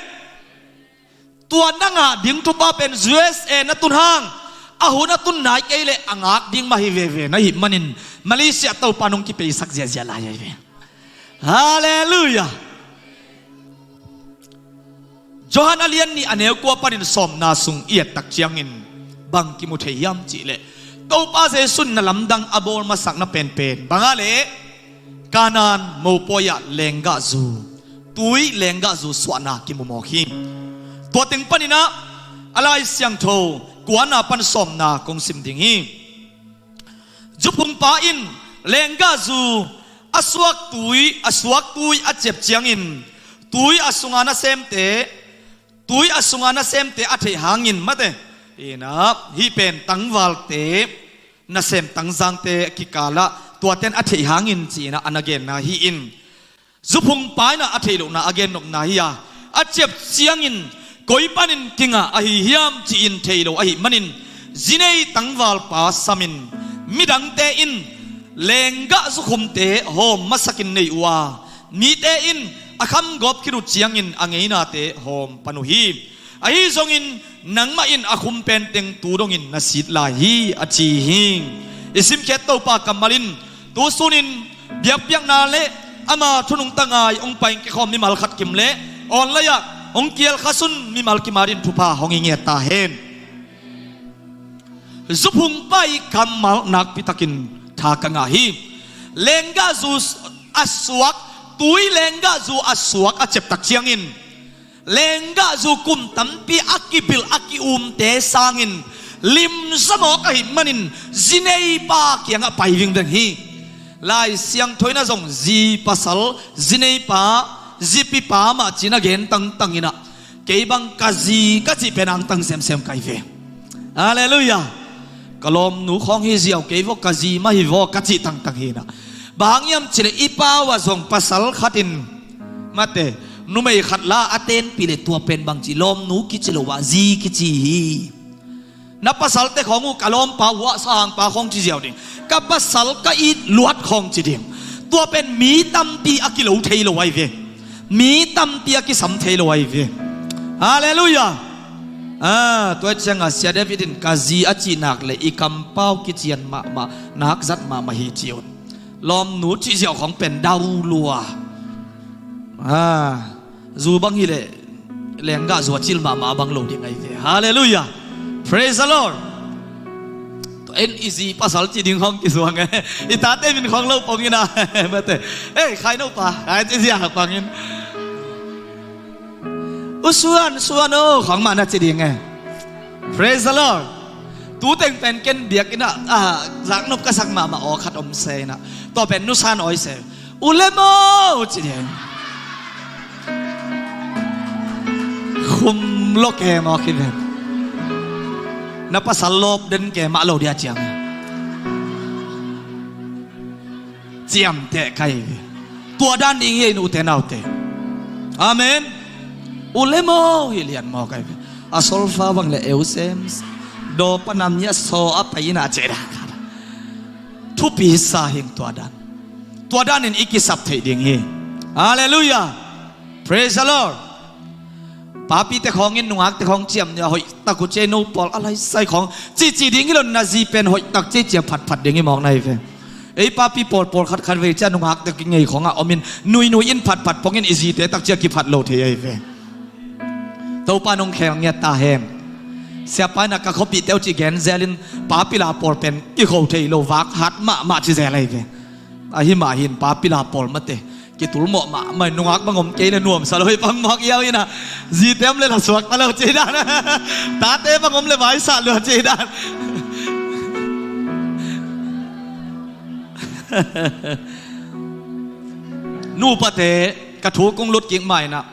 Tua nang ading thupha pen U S A na tun hang, a hun a tun nai kei leh a ngak ding mah hi veve na hih manin Malaysia Topan hong kipeisak ziahziah lai ahi ve. Halleluiah. Johan a lian nih a neu kua panin sawmna sung i et tak ciangin bang kimu thei hiam cihleh, Topa Jesu in na lamdang a bawl masakna penpen bang a leh Kanaan mopawi ah lenggahzu, tui lenggahzu suahna kimu mawk hi. Tua teng panin ah a Lai Siangtho kuana pan sawmna kong sim ding hi. Zuphungpa in lenggahzu a suak tui, a suak tui a ciap ciangin tui a sunga nasemte, tui a sunga nasemte a theih hangin mate, inah hih pen tangvalte nasem tangzangte kikalah tuaten a theih hangin ci-inah a na genna hi in. Zuphungpa inah a theih lohna a gennopna hi a, a ciap ciangin koi panin kingah ahi hiam ci-in thei lo ahih manin zinei tangvalpa samin midangte in lenggahzu khumte hawm masakin nei uh a, mite in a khamgawp khit uh ciangin a ngeinate hawm pan uh hi. Ahi zongin nangmah in a khum penteng tu dongin na sit lai hi a ci hi. I simkhiat Topa kammal in tu sunin biakpiakna le ama thunungta ngai hong pai kikhawm mimal khat kim le online ah hong kial khasun mimal kim adin thupha hong i ngiat ta hen. Zuphungpa i kammal nakpi takin tha ka ngah hi. Lenggahzu a suak, tui lenggahzu a suak a ciaptak ciangin lenggahzu kum tampi a kibilh a ki-umte sangin limza mawk ahih manin zineipa kiangah pai vingveng hi. Lai Siangtho in ah zong zi pasal, zineipa, zipipa mah ci-in a gen tangtang inah kei bang ka zi ka cih pen angtang semsem ka hi ve. Halleluiah. Ka lawmnu khawng hi ziau kei vaw, ka zi mah hi vaw ka cih tangtang hi inah. Bang hang hiam cihleh i pau ah zong pasal khat in mate, numei khat la a tenpih leh tua pen bang ci, lawmnu kici lo a zi kici hi. Na pasalte khawng uh ka lawmpa uh a sahangpa khawng ci ziau ding, ka pasal ka it luat khawng ci ding. Tua pen mi tampi a kilo thei lo ahi ve. Mi tampi a kisam thei lo ahi ve. Halleluiah. Ah, tua ciangah Sia David in ka zi a cih nak leh i kampau kician mahmah, nakzat mahmah hi ci un. Lawmnu cih ziau khawng pen dau lua. Ah, zu bang hileh lenggahzu a cil mahmah a bang lo ding ahi ve. Halleluiah. Praise the Lord. Tua in i zi pasal ci ding khawng kisuang e. I tate min khawng lo pong inah mate, ei khai nopa, khai ci ziau pong in, u suan suan o khawng mah na ci ding e. Praise the Lord. Tu teng pen ken biakinn ah zaknop ka sak mahmah aw khat om se inah, tua pen nusan awi se, u lem o ci ding. Khum lo ke mawk hi ven. Na pasal lawp den ke mah lo dia ciang ciamteh ka hi ve. Tua dan ding hi ei, ute naute. Amen. U lem o hi lian mawk ahi ve. A solfa bang le eu sem, dawpa nam hi a saw a pai inah cih dan. Thupi sa hing tua dan. Tua danin i kisap theih ding hi. Halleluiah. Praise the Lord. Papite khawngin nungakte khawng ciam nih a hoihtak uh ciai, no pawl a laisai khawng cici ding hi lo, na zi pen hoihtak ciai cia phatphat ding hi mawk na hi ve. Ei papi pawlpawl khatkhat vei cia nungakte kingei khawngah omin nuinui in phatphat pongin i zite tak cia kiphat lo thei ahi ve. Topa nong khel ngiat ta hen. Siapa inah ka khuapihte uh ci gen zelin papi la pawl pen kikho thei lo, vak hat mahmah ci zel ahi ve. Ahi mah hin papi la pawl mate kitul mawh mahmah, nungak bang om kei le nuamsa lo hi pang mawk iau inah, zite om le la suak ta lo ci dan, tate bang om le vaisah lo ci dan. Nupate ka thu kong lut kik mah inah,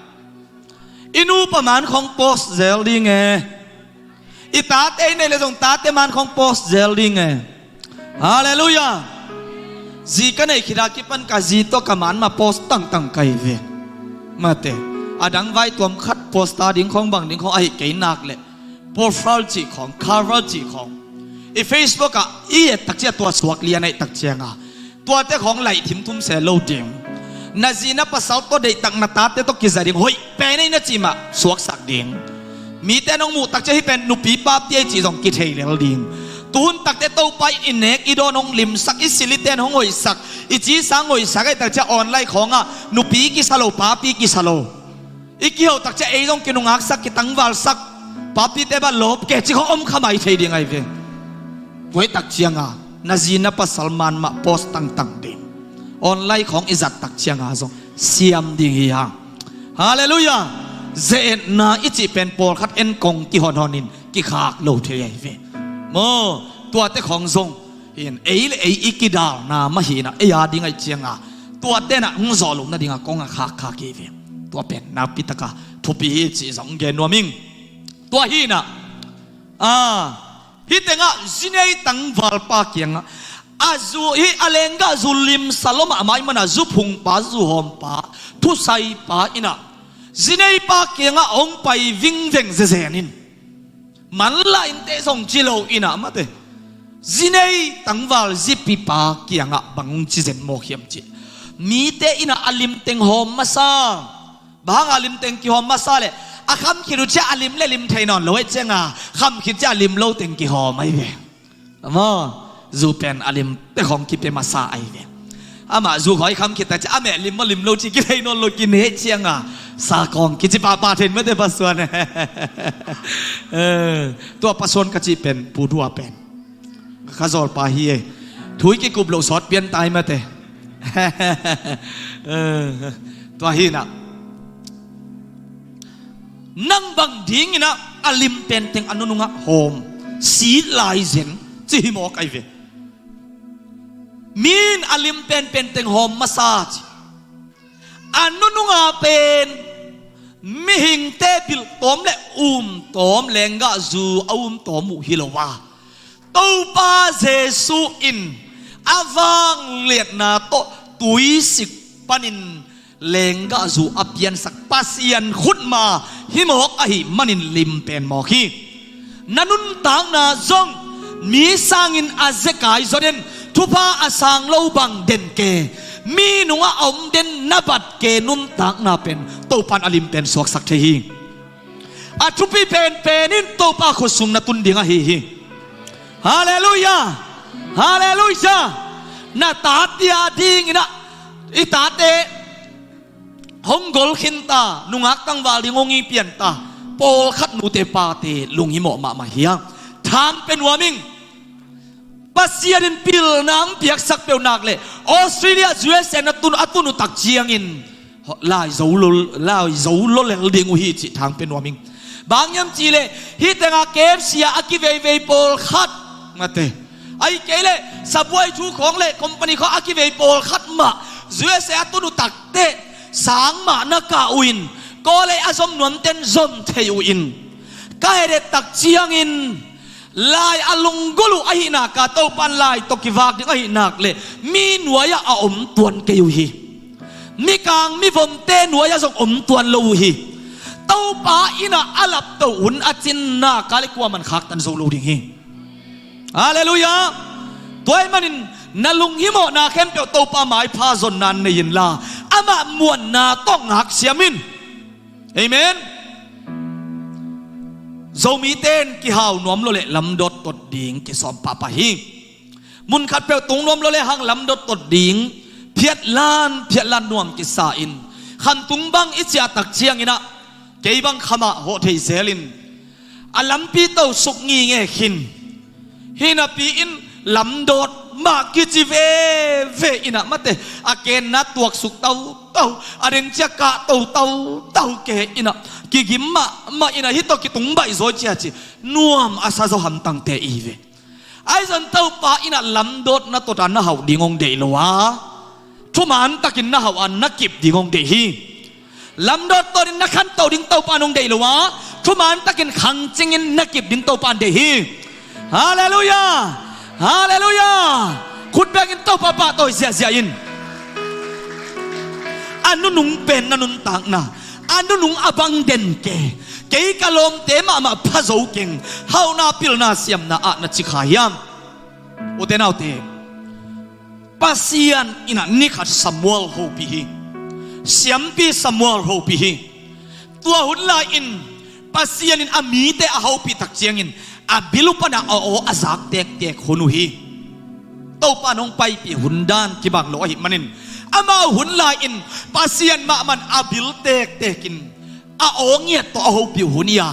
i nupa man khawng post zel ding e. I tate i neih leh zong tate man khawng post zel ding e. Halleluiah. Zi ka neih khit a kipan ka zi tawh ka man mah post tangtang ka hi ve. Mate, a dang vai tuam khat post ta ding khawng bang ding khawng ahi kei nak leh profile cih khawng, cover cih khawng, i Facebook ah i et tak ciang tua suak lian ahih tak cianga, tuate khawng laih thimthum se lo ding. Na zi na pasal tawh deihtak na tate tawh kiza ding, hoih pen ei na cih mah suaksak ding. Mite nong muh tak ciang hih pen nupi papi ei cih zong kithei lel ding. Tuhun takte Topa in i nek i dawn hong limsak, i siliten hong hoihsak, i cisang hoihsak ahih tak ciang online khawngah nupi kisa lo, papi kisa lo. I kiho tak ciang ei zong kinungaksak, kitangvalsak, papite bah lawp kei cih khawng om kha mai thei ding ahi ve. Tua ahih tak cianga na zi na pasal man mah post tangtang ding. Online khawng i zat tak cianga zong siam ding hi hang. Halleluiah. Ze-etna i cih pen pawlkhat en kong kihonhonin kikhak lo thei ahi ve. Maw, tuate khawng zong in ei le ei i kidalna mah hi inah, ei a ding ahih cianga tuate nah hong zawh loh nadinga kong a khakkhak hi ve. Tua pen nakpi taka thupi hi cih zong gen nuam ing. Tua hi inah, a, hih tengah zinei tangvalpa kiangah a zu, hih a lenggah zu limsa lua mahmah ahih mana zu phungpa, zu hawmpa, thusaipa inah zineipa kiangah hong pai vingveng zezen in, manlah inteh zong ci lo inah mate, zinei tangval zipipa kiangah bang hong ci zen mawk hiam cih, mite inah a limteng hawm masa. Bang hanga limteng kihawm masa leh a kham khit uh ciang a lim le lim thei nawn lo ahih cianga kham khit ciang a lim lo teng kihawm ahi ve. Maw, zu pen a lim te khawng kipia masa ahi ve. Amah zu khawng i kham khit tak ciang a meh lim maw lim lo cih kithei nawn lo, kineh cianga sa khawng kici pahpah thei mate, pasuan. Eh, tua pasuan ka cih pen Pu Dua pen ka zawlpa hi e. Thu i kikup loh sawt pian tai mate. Eh, tua hi inah, nang bang ding inah a lim penteng a nunungah hawm sit lai zen cih hi mawk ahi ve. Mi in a lim penpen teng hawm masa ci. A nununga pen mihingte bilh tawm le um tawm, lenggah zu a um tawm uh hi lo a, Topa Jesuh in a vangliatna tawh tuisik panin lenggah zu a piansak Pasian khutma hi mawk ahih manin lim pen mawk hi. Na nuntakna zong mi sangin a zekai zaw den, thupha a sang lo bang den ke, mi nungah a om den na bat ke nuntakna pen Topan a lim pen suaksak thei hi. A thupi penpen in Topa khutsung na tun ding ahi hi. Halleluiah. Halleluiah. Na tate a ding inah i tate hong gol khin ta, nungak tangval ding hong i pian ta, pawlkhat nute pate lunghimawh mahmah hi hang. Thang pia nuam ing. Pasian in pilna hong piaksak peuh nak leh Australia, U S A na tun, a tun uh tak ciangin lai zo lo, lai zo lo lel ding uh hi cih thang pia nuam ing. Bang hiam cih leh hih tengah K F C ah a kiveivei pawlkhat mate, ahih kei leh sabuai thu khawng le company khawng a kivei pawlkhat mah U S A a tun uh takteh sang mah na kah uh in, kawlei a zom nuamten zom thei uh in, ka het het tak ciangin lai a lunggulh uh ahih nak a, Topan lai tawh kivak ding ahih nak leh mi nuai-ah a om tuan kei uh hi. Mikang mivomte nuai-ah zong om tuan lo uh hi. Topa in ah a laptoh hun a cin nak a leh kuaman khaktan zo lo ding hi. Halleluiah. Tua ahih manin na lunghimawhna khempeuh Topa maipha zonna nei inla, amah muanna tawh ngaksiam in. Amen. Zomite in kihau nuam lo leh lamdot tot ding kisawm pahpah hi. Mun khatpeuh tung nuam lo lehang lamdot tot ding phiatlan phiatlan nuam kisa in, khamtung bang i ciah tak ciangin ah kei bang khamah hawh thei zel in, a lampi to suk nginge khin. Hinapi in lamdot mah kici veve in ah mate, a kenna tuaksuk tautau, a deng ciah kah tautau ke in ah, kigim mahmah in ah, hih tawh kitung baih zaw cia ci nuam a sa zaw hamtangte i ve. Ahi zong Topa in ah lamdawtna tawh a na hauh ding hong deih lo a, thuman takin na hauh a na kip ding hong deih hi. Lamdawt tawh in na khantoh ding Topa in hong deih lo a, thuman takin khangcingin na kip ding Topa in deih hi. Halleluiah. Halleluiah. Khut bengin Topa pahtawi ziahziah in. A nunung pen na nuntakna, a nunung a bang den ke. Kei ka lawmte mahmah pha zo keng. Hauhna pilna siamna ah na ci kha hiam? Ute naute, Pasian in ah ni khat Samuel hopih hi. Siampi Samuel hopih hi. Tua hun lai-in Pasian in a mite a hopih tak ciangin a bil uh panah a aw a zak tektek hun uh hi. Topa in hong paipih hun dan kibang lo ahih manin, amau hun lai-in Pasian mahmah in a bil tektek in a aw ngiat tawh a hopih uh hun hi a,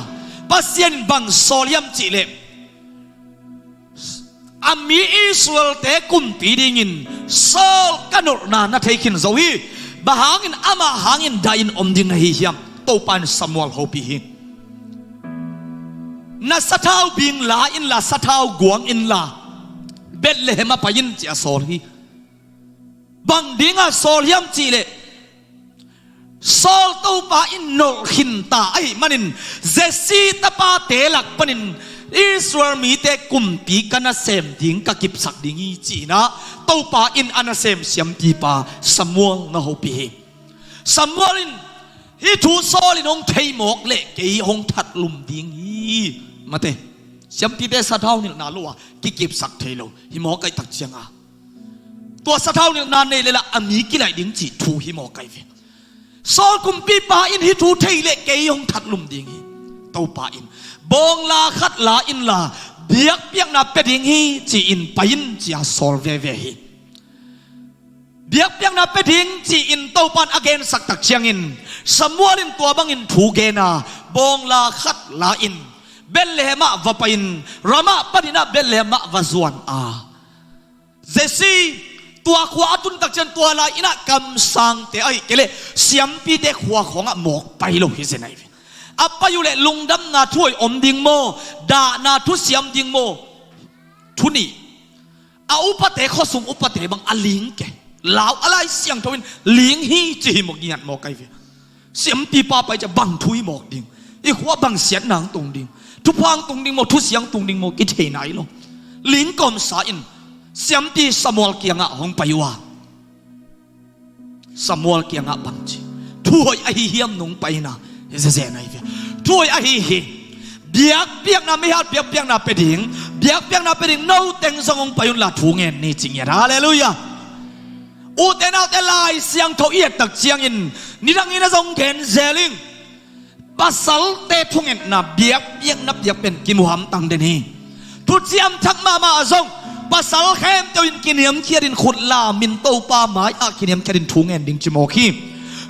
Pasian in bang sawl hiam cih leh, a mi Israel-te kumpi dingin Saul ka nolhna na thei khin zo hi. Bang hangin amah hangin dah in om ding na hi hiam? Topa in Samuel hopih hi. Na sathau bing la inla, sathau guang inla, Bethlehem ah pai in ci a sawl hi. Bang dinga sawl hiam cih leh, Saul Topa in nolh khin ta ahih manin, Jesse tapate lak panin Israel mite kumpi ka nasem ding, ka kipsak ding hi ci-in ah Topa in a nasem siampipa Samuel na hopih hi. Samuel in hih thu Saul in hong thei mawk leh kei hong that lum ding hi. Mate, siampite sathau nilhna lo a kikipsak thei lo hi mawk ahih tak cianga, tua sathau nilhna nei leh lah a mi kilaih ding cih thu hi mawk ahi ve. Saul kumpipa in hih thu thei leh kei hong that lum ding hi. Topa in bawngla khat la inla, biakpiakna pia ding hi ci-in pai in ci-a sawl veve hi. Biakpiakna pia ding ci-in Topa in a gensak tak ciangin, Samuel in tua bangin thu gen a, bawngla khat la in Bethlehem ah va pai in, Ramah panin ah Bethlehem ah va zuan a, Jesse, tua khua a tun tak ciang tua lai-in ah kamsangte ahih kei leh siampite khua khawngah mawk pai lo hi zen ahi ve. A pai uh leh lungdamna thu hoih om ding maw, dahna thusiam ding maw? Thu nih. A upate, khuasung upate bang a ling ke. Lau a Lai Siangtho in ling hi ci hi mawk, ngiat mawk ahi ve. Siampipa pai ciang bang thu hi mawk ding? I khua bang siatna hong tung ding? Thupha hong tung ding maw, thusia hong tung ding maw, kithei nai lo. Ling kawmsa in siampi Samuel kiangah hong pai uh a, Samuel kiangah bang ci, thu hoih ahi hiam nong pai na? Hi zezen ahi ve. Thu hoih ahi hi. Biakpiakna, meihal biakpiakna pia ding, biakpiakna pia ding, no teng zong hong pai unla thu ngen ni ci ngiat. Halleluiah. Ute naute, Lai Siangtho i et tak ciangin nidangin a zong gen zel ing. Pasalte thungetna biakpiakna piak pen kimu hamtang den hi. Thuciam Thak mahmah ah zong pasal khempeuh in kiniamkhiatin khut lamin Topa mai-ah kiniamkhiatin thu ngen ding ci mawk hi.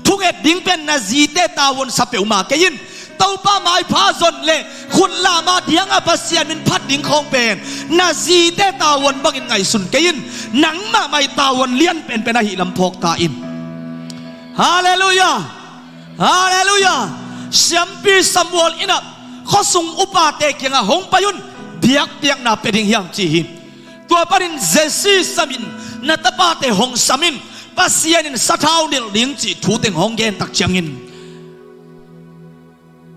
Thunget ding pen na zite tavuansa peuhmah kei in. Topa maipha zon le khut lama dianga Pasian min phat ding khawng pen na zite tavuan bangin ngaihsun kei in. Nangmah mai tavuan lian penpen ahih lam phawk ta in. Halleluiah. Halleluiah. Siampi Samuel in ah khuasung upate kiangah hong pai un, biakpiakna pia ding hiam ci hi. Tua panin Jesse sam in, na tapate hong sam in, Pasian in sathau nilh ding cih thu teng hong gen tak ciangin,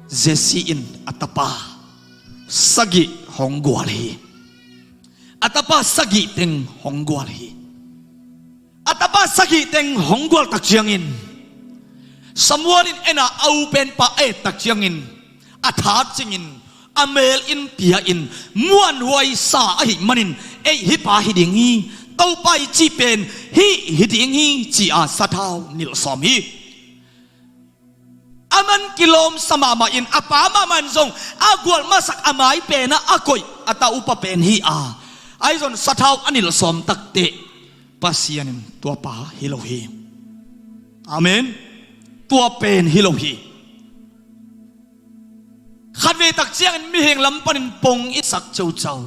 Jesse in a tapa sagih hong gual hi. A tapa sagih teng hong gual hi. A tapa sagih teng hong gual tak ciangin, Samuel in en a, a u penpa a et tak ciangin, a that cingin, a mel in pia in, muanhuai sa ahih manin, ei, hih pa hi ding hi, Topa i cih pen hih hi ding hi, ci-a sathau nilh sawm hi. A man kilawmsa mahmah in, a pa mahmah in zong a gual masak, a mai penah a koih a ta upa pen hi a, ahi zong sathau a nilh sawm takteh Pasian in tua pa hi lo hi. Amen. Tua pen hi lo hi. Khatvei tak ciangin mihing lam panin pong i sak ceucau.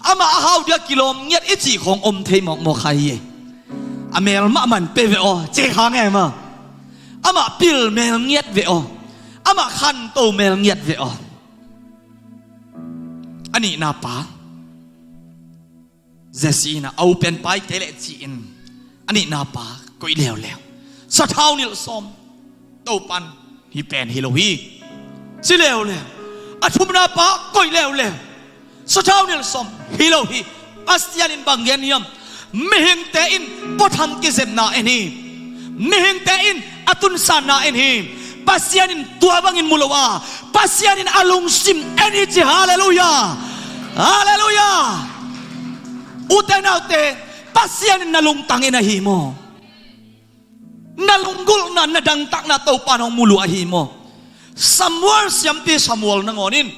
Amah a hau dia kilawm ngiat i cih khawng om thei mawkmawk kha hi. A mel mahmah in pe ve aw, ci kha ngei maw. Amah pil mel ngiat ve aw. Amah khanto mel ngiat ve aw. A nihna pa Jesse in a, a u penpa hi kei leh ci-in a nihna pa koih leuleu. Sathau nilh sawm. Topan hih pen hi lo hi, ci leuleu. A thumna pa koih leuleu. Sathau nilh sawm, hi lo hi. Pasian in bang gen hiam? Mihingte in puatham kizepna en hi. Mihingte in a tunsanna en hi. Pasian in tua bangin mu lo a, Pasian in a lungsim en hi ci. Halleluiah. Halleluiah. Ute naute, Pasian in na lungtang en ahi maw? Na lunggulhna, na dangtakna Topa in hong mu lua ahi maw? Samuel, siampi Samuel nangawn in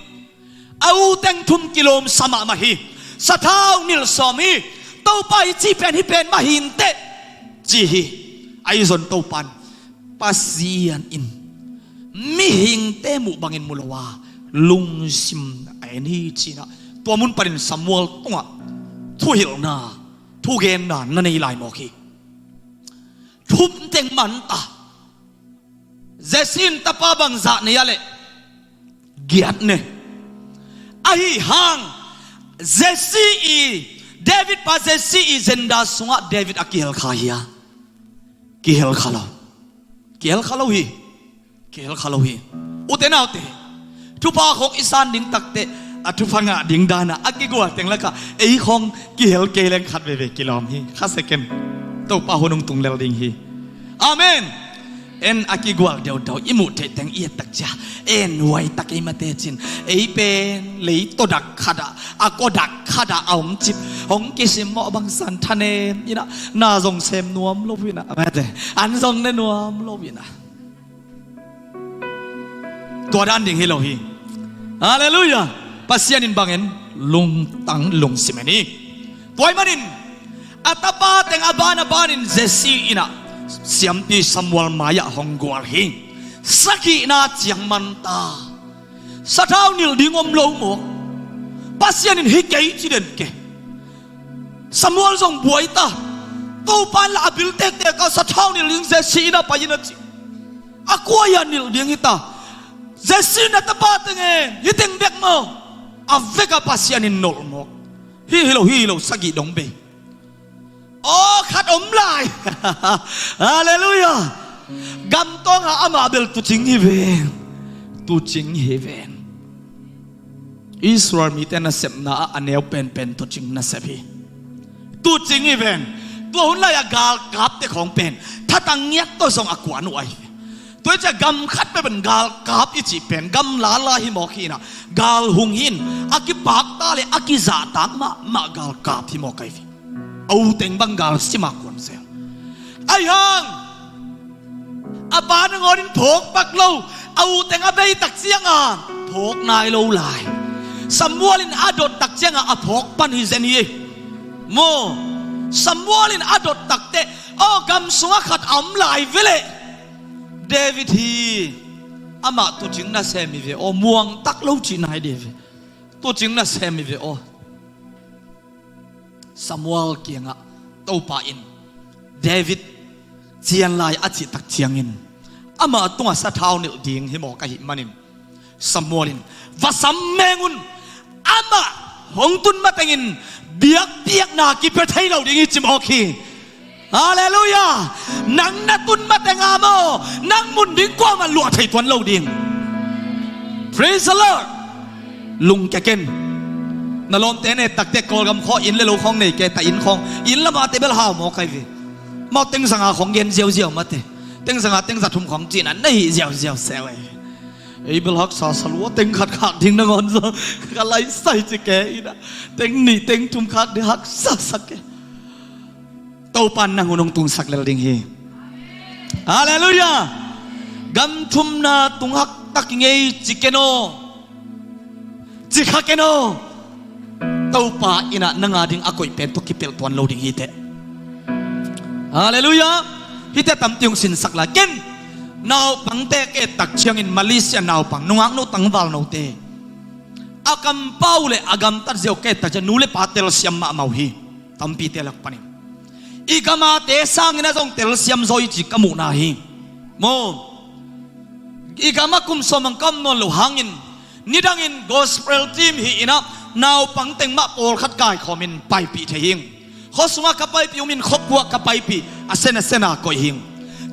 a u teng thum kilawmsa mahmah hi. Sathau nilh sawm hi. Topa, hih ci pen hih pen mah hi inteh, ci hi. Ahi zong Topa in, Pasian in mihingte muh bangin mu lo a, lungsim a en hi, ci-in ah tua mun panin Samuel tungah thuhilhna, thugenna na nei lai mawk hi. Thum teng man ta. Jesse in tapa bangzah nei a leh, giat ne. Ahi hang Jesse i, David pa Jesse i zenda sungah David a kihel kha hia? Kihel kha lo. Kihel kha lo hi. Kihel kha lo hi. Ute naute, thupha khawng i san ding takteh, a thupha ngah ding danah a kigual teng lakah ei khawng kihel kei leng khat veve kilawm hi. Kha second Topa hun hong tung lel ding hi. Amen. En, a kigual deudau i muh theih teng i et tak cia, en, huai tak ei mate cin, ei pen lei tawdak khatah, a kawdak khatah a hong cip, hong kisim mawh bangsan thanem inah, na zong sem nuam lo inah, mate, an zong ne nuam lo inah. Tua dan ding hi lo hi. Halleluiah. Pasian in bang en? Lungtang lungsim en hi. Tua ahih manin a tapa teng a ban a banin Jesse inah siampi Samuel mai-ah hong gual hi. Sagihna ciang man ta. Sathau nilh ding om lo maw? Pasian in hi kei ci den ke. Samuel zong buai ta. Topa in lah a bil tektek a sathau nilh ding Jesse inah pai inah ci. A kua hiam nilh ding hi ta? Jesse na tapa teng e, hi teng bek maw? A vek a Pasian in nolh mawk. Hi hi lo, hi hi lo, sagih dong bei. Aw, khat om lai. Halleluiah. Gamtawng a amah bel tuucing hi ven. Tuucing hi ven. Israel mite nasepna ah a neu penpen tuucing nasep hi. Tuucing hi ven. Tua hun lai-a galkapte khawng pen thatang ngiat tawh zong a kuan uh ahi. Tua hi ciah gam khat peuh pen galkap i cih pen gam lala hi mawk hi inah, gal hung hi in, a kipakta le a kizahtak mahmah galkap hi mawk ahi. A u teng bang gal sima kuan zel. Ahi hang a pa nangawn in phawk pak lo, a u teng a bei tak cianga phawk nai lo lai. Samuel in a dot tak cianga a phawk pan hi zen hi. Maw, Samuel in a dot takteh, aw, gam sungah khat a om lai veleh. David hi. Amah tuucing nasem hi ve aw, muang tak lo cih nai dih ve. Tuucing nasem hi ve aw. Samuel kiangah Topa in David cian lai a cih tak ciangin amah tungah sathau nilh ding hi mawk ahih manin Samuel in, va sam meng un, amah hong tun matengin biakpiakna kipia thei lo ding hi ci mawk hi. Halleluiah. Nang na tun mateng a maw, nang mun ding kuamah luah thei tuan lo ding. Praise the Lord. Lungkia ken. Na lawmte ne takte Kawlgam khawng inn le lo khawng nei ke ta, inn khawng, inn lamah te bel hau mawk ahi ve. Mau teng zanga khawng gen ziauziau mate. Teng zanga teng za thum khawng cihna na hih ziauziau sel ahi ve. Ei bel haksa sa lua, teng khat khak ding nangawn zaw ka laisai ci ke inah, teng nih teng thum khak ding haksa sa ke. Topa in nang hun hong tungsak lel ding hi. Halleluiah. Gam thumna tung haktak i ngei ci ken aw. Ci kha ken aw. Topa inah nang a ding a koih pen tawh kipelh tuan lo ding hi teh. Halleluiah. Hihte tampi hong sinsak lai. Ken naupangte ka et tak ciangin Malaysia naupang nungaknu tangvalnote, a kampau le a gamtat ziau ka et tak ciang nu le pa telsiam mahmah uh hi. Tampite lak panin i gamate sangin a zong telsiam zaw hi ci ka muhna hi. Maw, i gamah kum sawm bang ka om nawn loh hangin nidangin gospel team hi inah naupang teng mah pawlkhat kaikhawmin paipih thei hing. Khua sungah ka paipih umin khua kuah ka paipih, a sen a sen a koih hing.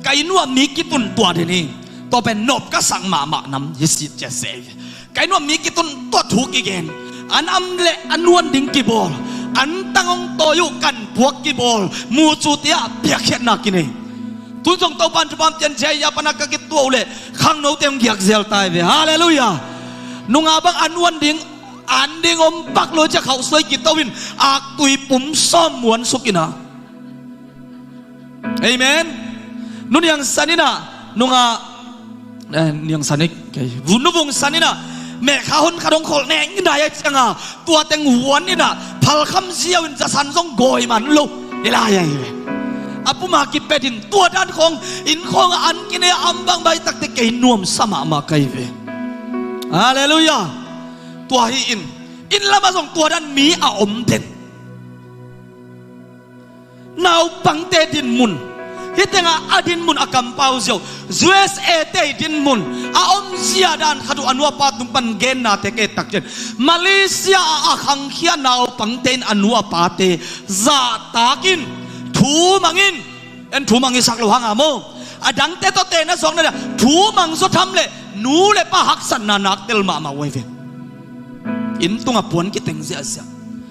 Ka inn uah mi kitun tuah den hing. Tua pen nop ka sak mahmah nam hi sit cia se. Ka inn uah mi kitun tuah thu kigen. An am le a nuan ding kibawl. An tang hong tawi uh kan puak kibawl. Mucu tiah piakkhiatna kinei. Tun zong Topan thupha hong pia in, J I A pana ka kituah uh leh khangnote hong giak zel ta hi ve. Halleluiah. Nungah bang an uan ding, an ding om pak lo ciah khauhsuai kito in aktui pum sawm muansuk in ah. Amen. Nu Niang San in ah, nungah, eh, Niang San hi kei, Nu Vung San in ah, mehkha hon khat hong kholh neng in ah, a ciang a tua teng huan in ah, phalkham ziau in, zasan zong gawi man lo hi lai ahi ve. A pum a kipet in, tua dan khawng, inn khawng ah an kinei a, am bang bai takte kei nuamsa mahmah ka hi ve. Halleluiah. Tua hi in, inn lamah zong tua dan mi a om den. Naupangte dinmun, hih tengah a dinmun a kampau ziau, U S A te dinmun a omzia dan khat uh a nu a pa tung pan gennate ka et tak ciang, Malaysia ah a khangkhia naupangte in a nu a pate zahtak in, thu mang in, en thu mang hi sak lo hang a maw, a dangte tawh tena zawkna dia thu mang zaw tham leh nu le pa haksatna nak tel mahmah uh ahi ve. Inn tungah puan kiteng ziahziah,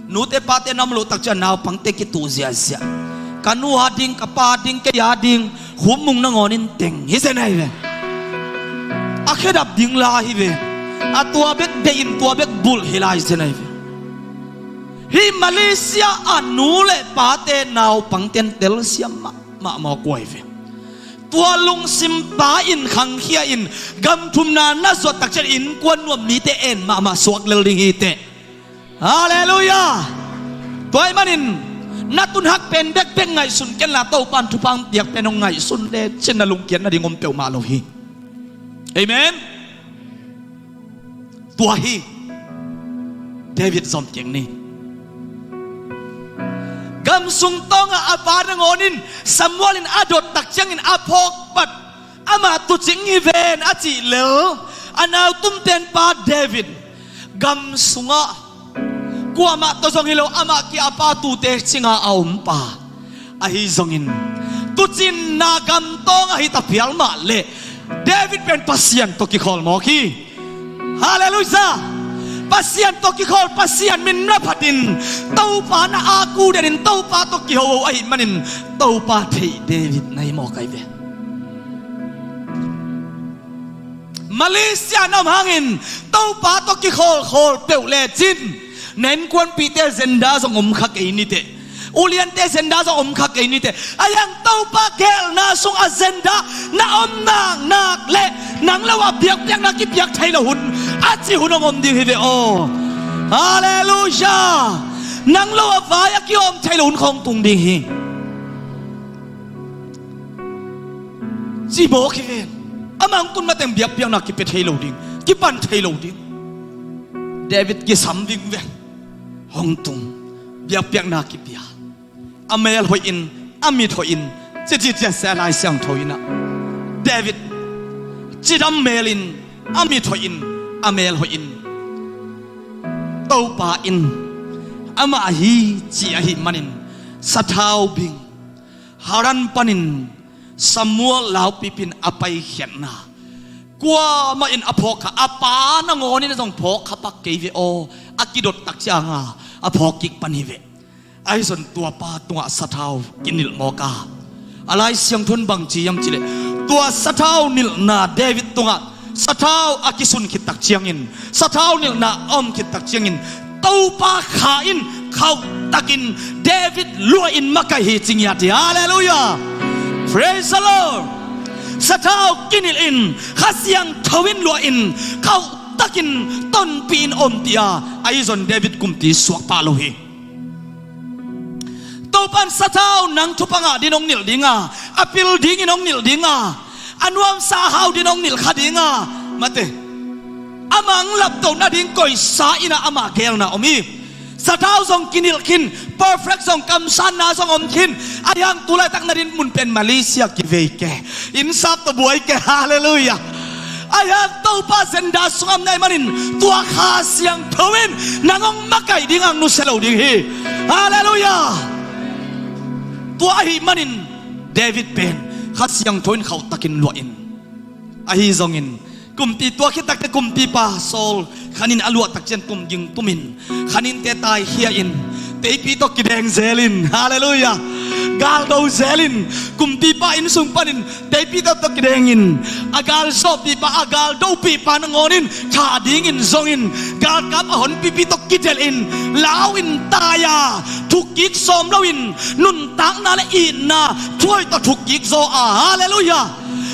nute pate na om loh tak ciang naupangte kituh ziahziah. Ka nu a ding, ka pa ding, kei a ding, khupmung nangawn in teng hi zen ahi ve. A khedap ding la hi ve. A tua bek deih in tua bek bulh hi lai zen ahi ve. Hih Malaysia a nu le pate naupangte in telsiam mahmah mawk uh ahi ve. Tua lungsim pa in khangkhia in, gam thumna na zuat tak ciang innkuan nuam mite en mahmah suak lel ding hi teh. Halleluiah. Tua ahih manin na tun hak pen bekbek ngaihsun ken la, Topan thupha hong piak pen hong ngaihsun le cin, na lungkiat nading om peuhmah lo hi. Amen. Tua hi. David zom kik ni. Gam sung tawngah a va nangawn in Samuel in a dot tak ciangin a phawk pat, amah tuucing hi ven a cih lel, a nautumten pa David gam sungah kuamah tawh zong hi lo, amah kia a pa tuute cinga a om pa. Ahi zongin tuucinna gam tawngah hi ta phial mah leh David pen Pasian tawh kikhawl mawk hi. Halleluiah. Pasian tawh kikhawl, Pasian min na phatin, Topa na a ku denin Topa tawh kihoho ahih manin Topa theih David na hi mawk ahi ve. Malaysia na om hangin Topa tawh kikhawlkhawl peuh lecin na innkuanpihte agenda zong om kha kei ni teh. Uliante agenda zong om kha kei ni teh. Ahi hang Topa geelna sung agenda na om naknak leh nang lo a biakpiakna kipiak thei lo hun a ci hun hong om ding hi ve aw. Halleluiah. Nang lo a vai a kiawm thei lo hun khawng tung ding hi. Ci mawk hi ven. Amah hong tun mateng biakpiakna kipia thei lo ding, kipan thei lo ding. David kisam vingveng. Hong tung, biakpiakna kipia. A mel hoihin, a mit hoihin, cicicia se a Lai Siangtho in ah, David cidam melin, a mit hoihin, a mel hoihin, Topa in amah hi ci ahih manin sathau bing Haran panin Samuel laupipin a paikhiatna, kuamah in a phawk kha, a pa nangawnin a zong phawk kha pak kei ve aw, a kidot tak cianga a phawk kik pan hi ve. Ahi zong tua pa tungah sathau kinilh mawk a, a Lai Siangtho in bang ci hiam cih leh, tua sathau nilhna David tungah sathau a kisun khit tak ciangin, sathau nilhna a om khit tak ciangin, Topa Kha in khauhtakin David luahin makaih hi ci ngiat hi. Halleluiah. Praise the Lord. Sathau kinilhin, Kha Siangtho in luahin khauhtakin tonpihin ompih a, ahi zong David kumpi suak pah lo hi. Topan sathau nang thupha ngah dingin hong nilh dinga, a pil dingin hong nilh dinga, a nuamsa a hau dingin hong nilh kha dinga, mate, amah hong laptoh nading koihsa in ah amah geelna om hi. Sathau zong kinilh khin, perfect zong, kamsanna zong om khin. Ahi hang tu laitak na dinmun pen Malaysia kivei kei, innsap tawh buai kei. Halleluiah. Ahi hang Topa agenda sungah na hih manin tua Kha Siangtho in nang hong makaih ding hong nusia lo ding hi. Halleluiah. Tua ahih manin David pen Kha Siangtho in khauhtakin luahin, ahi zongin kumpi tua khit takteh kumpipa Saul khanin a luah tak ciang tumging tumin, khaninte taikhia in, teipi tawh kideng zelin, halleluiah, Galdo zelin kumpipa innsung panin teipi tawh tawh kidengin a galzawhpihpa, a galdohpihpa nangawn in thah dingin zongin galkap a honpipi tawh kidelhin lau in tai-a thukkik sawm loin nuntakna le itna thuai tawh thukkik zaw a. Halleluiah.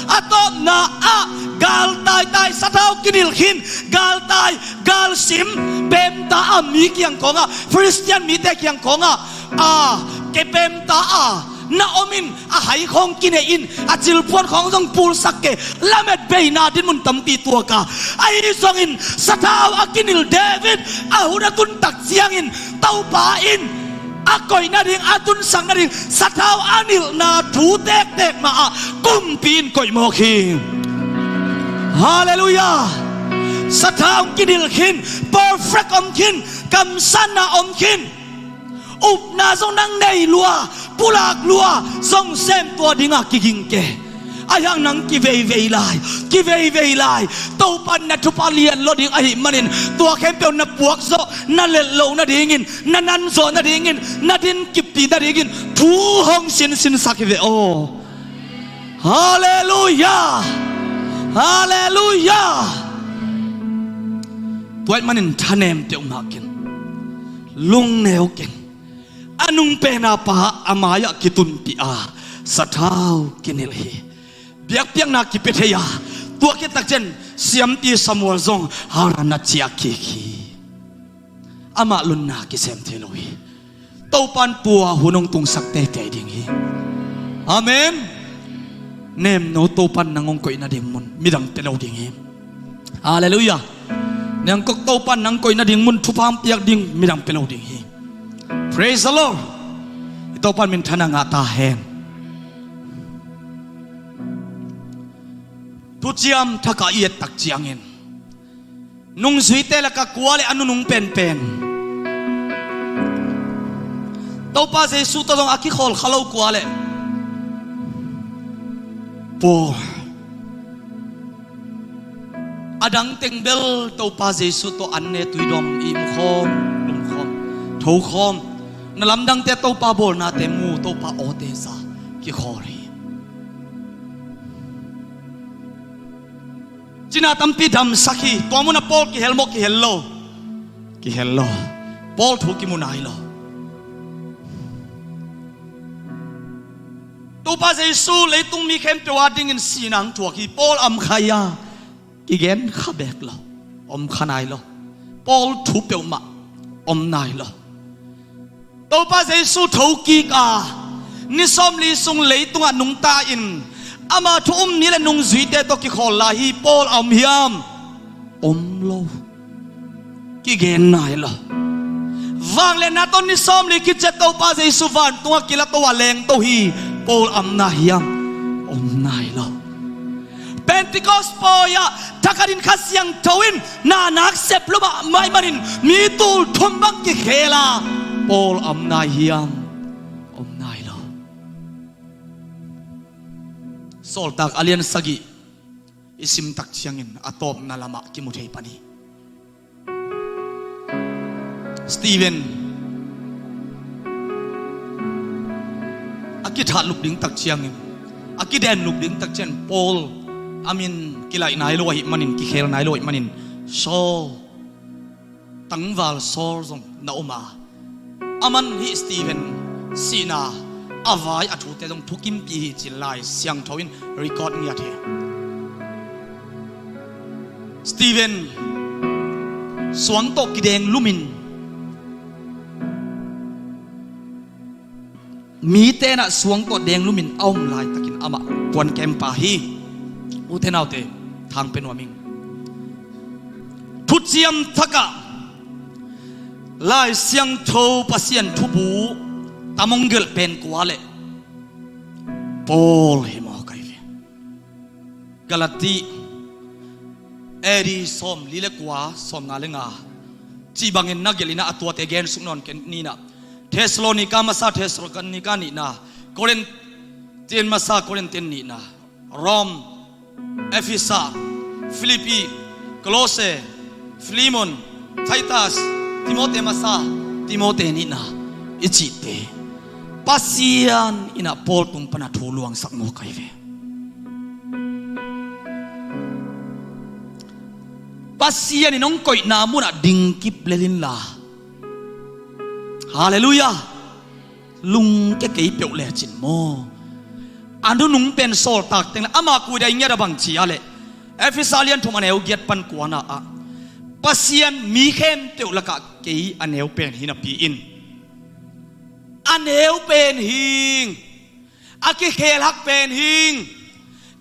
A tawpna ah galtai tai sathau kinilh khin, galtai galsim, pemta a mi kiang khawngah, Khristian mite kiang khawngah a kepemta a na omin a hai khawng kinei in a cilphuan khawng zong pulsak kei lamet beina dinmun tampi tuaka. Ahi zongin sathau a kinilh David a hun a tuntak ciangin Topa in a koih nading, a tunsak nading sathau a nilhna thu tektek mah ah kumpi in koih mawk hi. Halleluiah. Sathau kinilh khin, perfect om khin, kamsanna om khin, upna zong nang nei lua, pulak lua zong sem tua dinga kiging ke. Ahi hang nang kiveivei lai, kiveivei lai Topa in na thupha lian lo ding ahih manin tua khempeuh na puak zawh, na lelh loh nadingin, na nan zawh nadingin, na din kipih nadingin thu hong sinsinsak hi ve aw. Halleluiah. Halleluiah. Tua ahih manin thanem teuh mah ken, lungneu ken, a nungpena pa a mai-ah kitunpih a sathau kinilh hi. Biakpiakna kipia thei a, tua khit takciang siampi Samuel zong Haran ah ciah kik hi. Amah lunna kisem thei lo hi. Topan tua hun hong tungsak teitei ding hi. Amen. Nemno Topan nang hong koih nading mun midang pia lo ding hi. Halleluiah. Nang kok Topan nang koih nading mun thupha hong piak ding midang pia lo ding hi. Praise the Lord. I Topan minthanna ngah ta hen. Thuciam Thak ah i et tak ciangin nungzuite lakah kua le a nunung penpen Topa Jesu tawh zong a kikhawl kha lo kua le Paul. A dang teng bel Topa Jesu tawh an ne, tuidawm, imkhawm, lumkhawm, thokhawm, na lamdangte, Topa bawlnate mu, Topa awte za kikhawl hi. Cina tampi damsak hi. Tua munah Paul kihel maw? Kihel lo. Kihel lo. Paul thu kimu nai lo. Topa Jesu leitung mi khempeuh a dingin sihna hong thuak hi. Paul om kha hia? Kigen kha bek lo. Om kha nai lo. Paul thu peuhmah om nai lo. Topa Jesu thokik a ni sawmli sung leitungah nungta in ama thu um ni le nungzuite tawh kikhawl lai hi. Paul a om hiam? Om lo. Kigen nai lo. Vangliatna tawh ni sawmli khit ciang Topa Jesu vantungah kilato a lengto hi. Paul a om nai hiam? Om nai lo. Pentecost pawi-ah thakhatin Kha Siangtho in na nak sep lo mahmah ahih manin mi tul thum bang kikhel a, Paul a om nai hiam? Om nai lo. Sawltak a lian sagih i sim tak ciangin a tawpna lamah kimu thei pan hi. Stephen a kithat lup ding tak ciangin, a kiden lup ding tak ciangin Paul a min kilaih nai lo ahih manin, kikhel nai lo ahih manin Saul, tangval Saul zong na om a, aman hih Stephen sihna a vai a thute zong thukimpih hi ci-in Lai Siangtho in record ngiat hi. Stephen suang tawh kideng lumin, mite in ah suang tawh deng lumin a om laitakin amah puan kempa hi. Ute naute, thang pia nuam ing. Thuciam Thak ah Lai Siangtho Pasian thubu tam hong gelh pen kua le Paul hi maw, kai ve. Galati A D sawmli le kua, sawmnga le nga cih bangin na gelh in ah, a tuate gen suk nawn kei ni in ah. Thessalonika masa, Thessalonika nihna, Korintian masa, Korintian nihna, Rom, Efesa, Filipi, Kolose, Filemon, Titus, Timote masa, Timote nihna i cihte. Pasian in ah Paul tung pana thu luangsak mawk ahi ve. Pasian in hong koihna munah dingkip lel inla. Halleluiah. Lungke kei peuh lecin maw? A nunung pen sawltak teng le ama kuidai ngiat a bang ci a leh, Efesa lian thum a neu giat pan kuana ah, Pasian mi khempeuh lakah kei a neu pen hi napi in, a neu pen hing, a kikhelhak pen hing,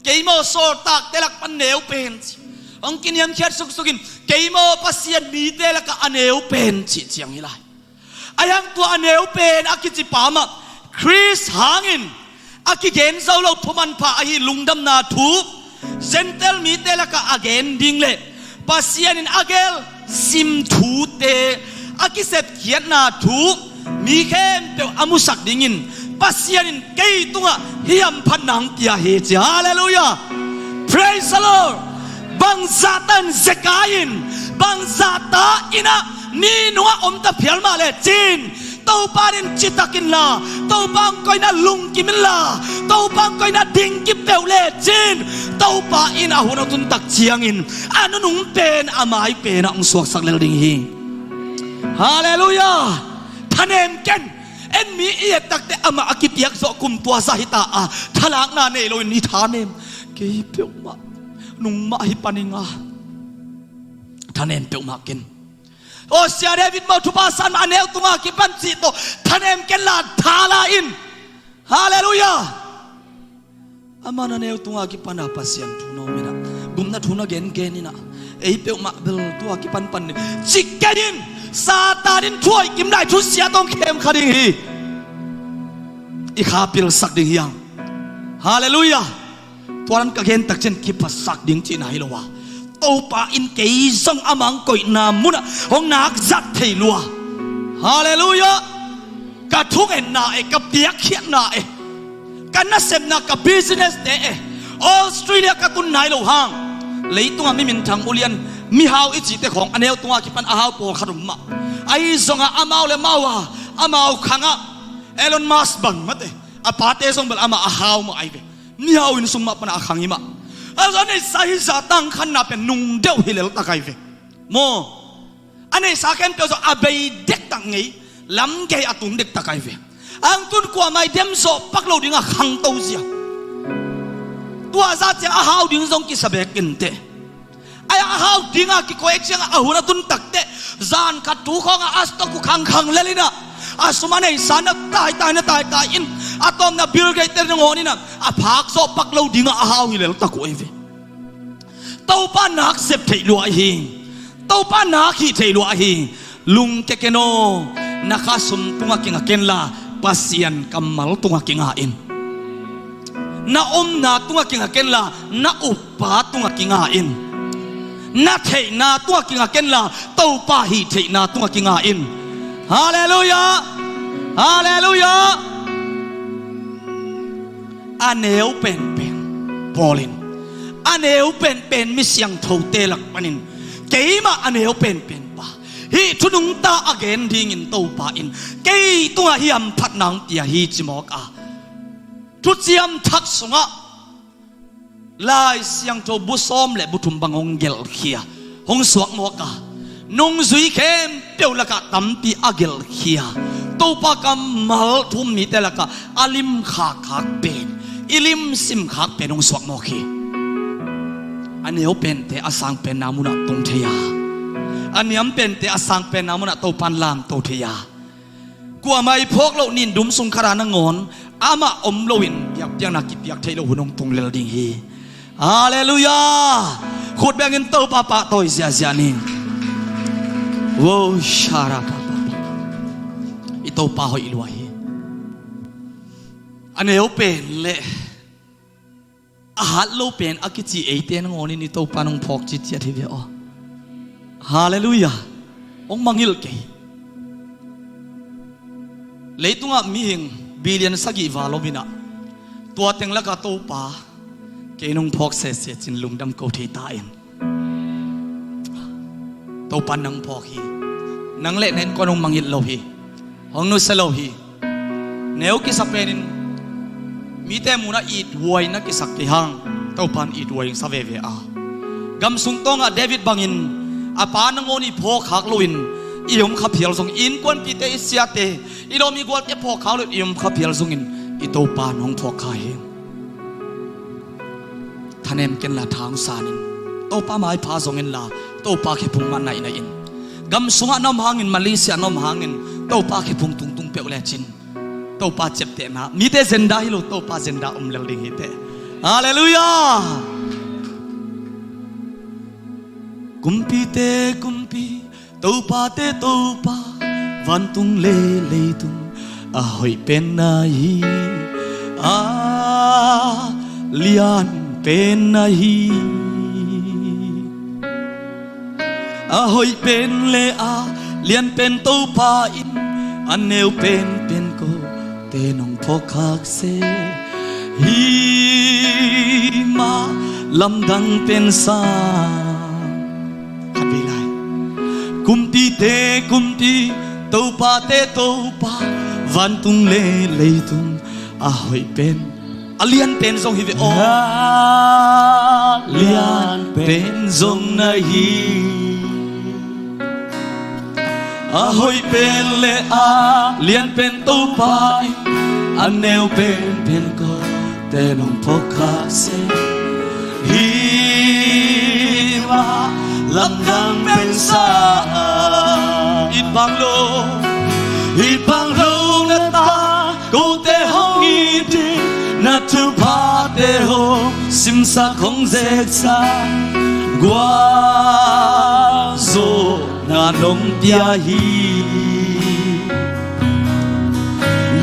kei maw sawltakte lak pan neu pen ci. Hong kiniamkhiat suksukin, kei maw Pasian mite lakah a neu pen cih ciang hi lai. A hiang tua a neu pen a kici pa mah Khrist hangin a kigen zo lo thumanpha ahi lungdamna thu Gentile mite lakah a gen ding le Pasian in a gelh sim thute a kisepkhiatna thu mi khempeuh a musak dingin Pasian in kei tungah hih hamphatna hong pia hi ci. Halleluiah. Praise the Lord. Bangzahta in zekai in, bangzahta in ah mi nungah om ta phial mah lecin, Topa in citak inla, Topa hong koihna lungkim inla, Topa hong koihna dingkip peuh lecin, Topa in a hun a tuntak ciangin a nunung pen a mai penah hong suaksak lel ding hi. Halleluiah. Thanem ken. En mi i et takte amah a kipiak zawh kum tua zah hi ta a, thalakna nei loin i thanem kei peuhmah, nungmah hi paninga. Thanem peuhmah ken. Aw, Sia David maw thupha san mah a neu tunga kipan cih tawh thanem ken la thala in. Halleluiah. Aman a neu tunga kipana Pasian thu nawm inah, gupna thu na gengen inah, ei peuhmah bel tua kipanpan ni cik kei in, Satan in thuaih kim lai thusia tawh hong khem kha ding hi. I kha pilsak ding hi ang. Halleluiah. Tua dan ka gen takcian kiphasak ding cihna hi lo a, Topa in kei zong amah hong koihna munah hong nakzat thei lua. Halleluiah. Ka thungetna e, ka piakkhiatna e, ka nasepna, ka business te e, Australia ka tun nai lo hang, leitungah mi minthang ulian, mihau i cihte khawng a neu tunga kipan a hau pawlkhat um mah. Ahi zongah amau le mau a, amau khangah Elon Musk bang mate, a pate zong bel amah a hau mah ahi ve. Mihau inn sung mah pana a khang hi mah. A zong a neisa hi zah tangkhanna pen nung deuh hi leltak ahi ve. Maw? A neisa khempeuh zawh a bei dektak ngei, lam gei a tung dektak ahi ve. Ang tun kuamah i dem zawh pak lo dingah khangto zia. Tua zah ciang a hau ding zong kisa bek inteh. Ai a hau dingah kikoih ciangah a hun a tun takteh, zan khat tu khawngah a stock uh khangkhang lel inah, a sum a neisa na taitai na taitai in, a tawpna Bill Gates te nangawn inah a phak zawh pak lo dingah a hau hi leltak uh ahi ve. Topa nak sep theih lua ahi. Topa nak hih theih lua ahi. Lungke ken aw, na khasum tungah kinga kenla, Pasian kammal tungah kinga in. Na omna tungah kinga kenla, na uppa tungah kinga in. Na theihna tungah kinga kenla, Topa hih theihna tungah kinga in. Halleluiah. Halleluiah. A neu penpen Paul in, a neu penpen mi siangthote lak panin, keimah a neu penpen pa, hih thunungta a gen dingin Topa in kei tungah hih hamphatna hong pia hi ci mawk a, Thuciam Thak sungah Lai Siangtho bu sawm le bu thum bang hong gelhkhia, hong suak mawk a, nungzui khempeuh lakah tampi a gelhkhia, Topa kammal thu um mite lakah a limkhak khak pen, i limsim khak pen hong suak mawk hi. A neu pente a sang penna munah tung thei a, a niam pente a sang penna munah Topa in lamto thei a, kuamah i phawk loh nin dum sung khatah nangawn amah om loin biakpiakna kipiak theih loh hun hong tung lel ding hi. Halleluiah. Khut bengin Topa pahtawi ziahziah ni. Wo, sharapapapa. I Topa hoih lua hi. A neu pen le a hat lo pen a kici eite nangawnin i Topa nong phawk citciat hi ve aw. Halleluiah. Hong mangngilh kei. Leitungah mihing billion sagih val om inah, tua teng lakah Topa kei nong phawk sese cin lungdam ko thei ta in. Topa nang phawk hi. Nang le na innkuan hong mangngilh lo hi. Hong nusia lo hi. Neu kisa penin mite munah ithuai na kisak kei hang, Topan ithuai sa veve a. Gamsung tawngah David bangin a pa nangawn i phawkkhak loin i om kha phial zong, i innkuanpite, i siate, i lawm i gualte phawkkhak loin i om kha phial zongin i Topan hong phawkkha hi. Thanem kenla, tha hong sanin, Topa maipha zong inla, Topa khephung mah naih naih in. Gamsungah na om hangin, Malaysia na om hangin, Topa khephung tungtung peuh lecin Topa ciaptehna, mite zenda hi lo, Topa zenda om lel ding hi teh. Halleluiah. Kumpite Kumpi, Topate Topa, vantung le leitung a hoih pen na hi, a lian pen na hi. A hoih pen le a lian pen Topa in, a neu pen pen kote nong phawkkhak se, hi mah lamdang pen sa. Khat vei lai. Kumpite Kumpi, Topate Topa, vantung le leitung a hoih pen, a lian pen zong hi ve aw. A lian pen zong na hi. A hoih pen le a lian pen Topa in, a neu pen pen kote nong phawkkhak se, hi mah lamdang pen sa. It bang lo, it bang lo na ta, kote hong it in, na thuphate hong simsak hong zeksak, gualzawhna nong pia hi.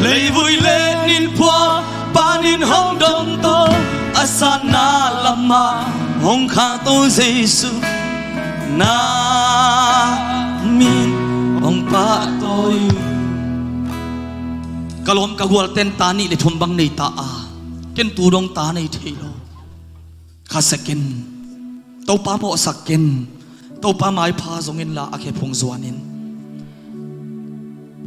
Leivui le ninphuak panin hong dong to, a satna lamah hong khahto Jesu, na min hong pahtawi. Ka lawm ka gualten ta nih le thum bang nei ta a, ken tu dong ta nei thei lo. Khasia ken, Topa mawhsak ken, Topa maipha zong inla a khephung zuanin.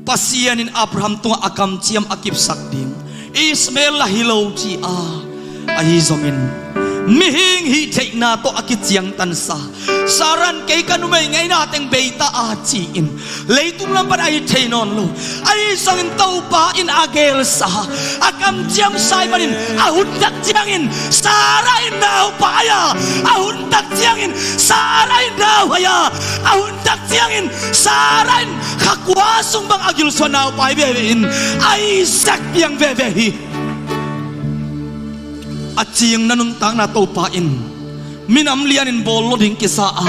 Pasian in Abraham tungah a kamciam a kipsak ding, Ishmael la hi lo ci a, ahi zongin mihing hih theihna tawh a kiciangtansa, Sarah in kei ka numei ngeina teng bei ta a ci-in, leitung lam pan a it thei nawn lo. Ahi zongin Topa in a geelsa, a kamciamsa ahih manin a hun tak ciangin Sarah in naupai a, a hun tak ciangin Sarah in naupai a, a hun tak ciangin Sarah in kha kua sung bang a gilsuan naupai veve in Isaac piang veve hi. A cingna nuntakna Topa in minam lianin bawl lo ding kisa a,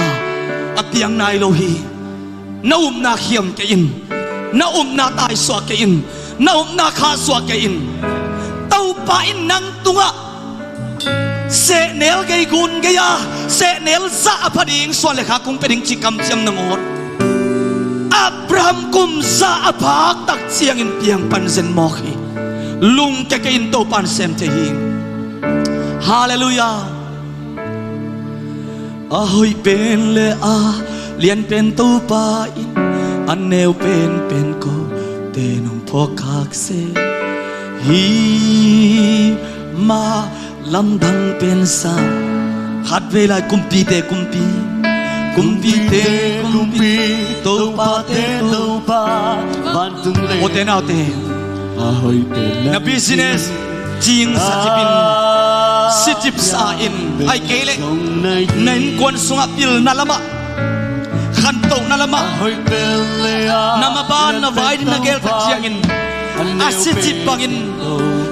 a piang nai lo hi. Na upna khiam kei in, na upna taisuah kei in, na upna khahsuah kei in. Topa in nang tungah sehnel gei gun gei a, sehnel zah a pha ding, suan le khak kong pia ding cih kamciam nangawn Abraham kum zah a phak tak ciangin piang pan zen mawk hi. Lungke kei in, Topa in sem thei hi. Halleluiah. A hoih pen le a lian pen Topa in, a neu pen pen kote nong phawkkhak se, hi mah lamdang pen sa. Khat vei lai. Kumpite Kumpi, Kumpite Kumpi, Topate Topa, vantung le. Ute naute, a hoih pen na business cing sacipin, sicip sa-in, ahih kei leh na innkuan sungah pilna lamah, khantohna lamah, na maban na vai na geel tak ciangin a sicip bangin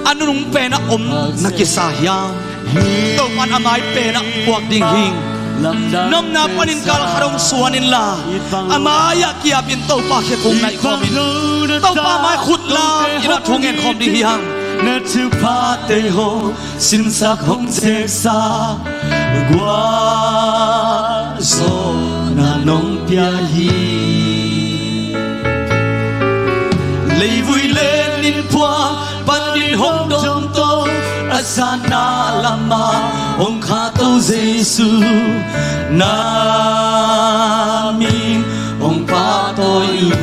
a nunung penah om na kisa hiam? Topan a mai penah puak ding hi. Na omna panin galkhat hong suan inla, a mai-ah ki-apin Topa khephung naih khawmin, Topa mai khut lamin a thu ngen khawm ding hi hang. Na thuphate hong simsak hong zeksa, gualzawhna nong pia hi. Leivui le ninphuak panin hong dong to, a satna lamah hong khahto Jesu, na min hong pahtawi uh.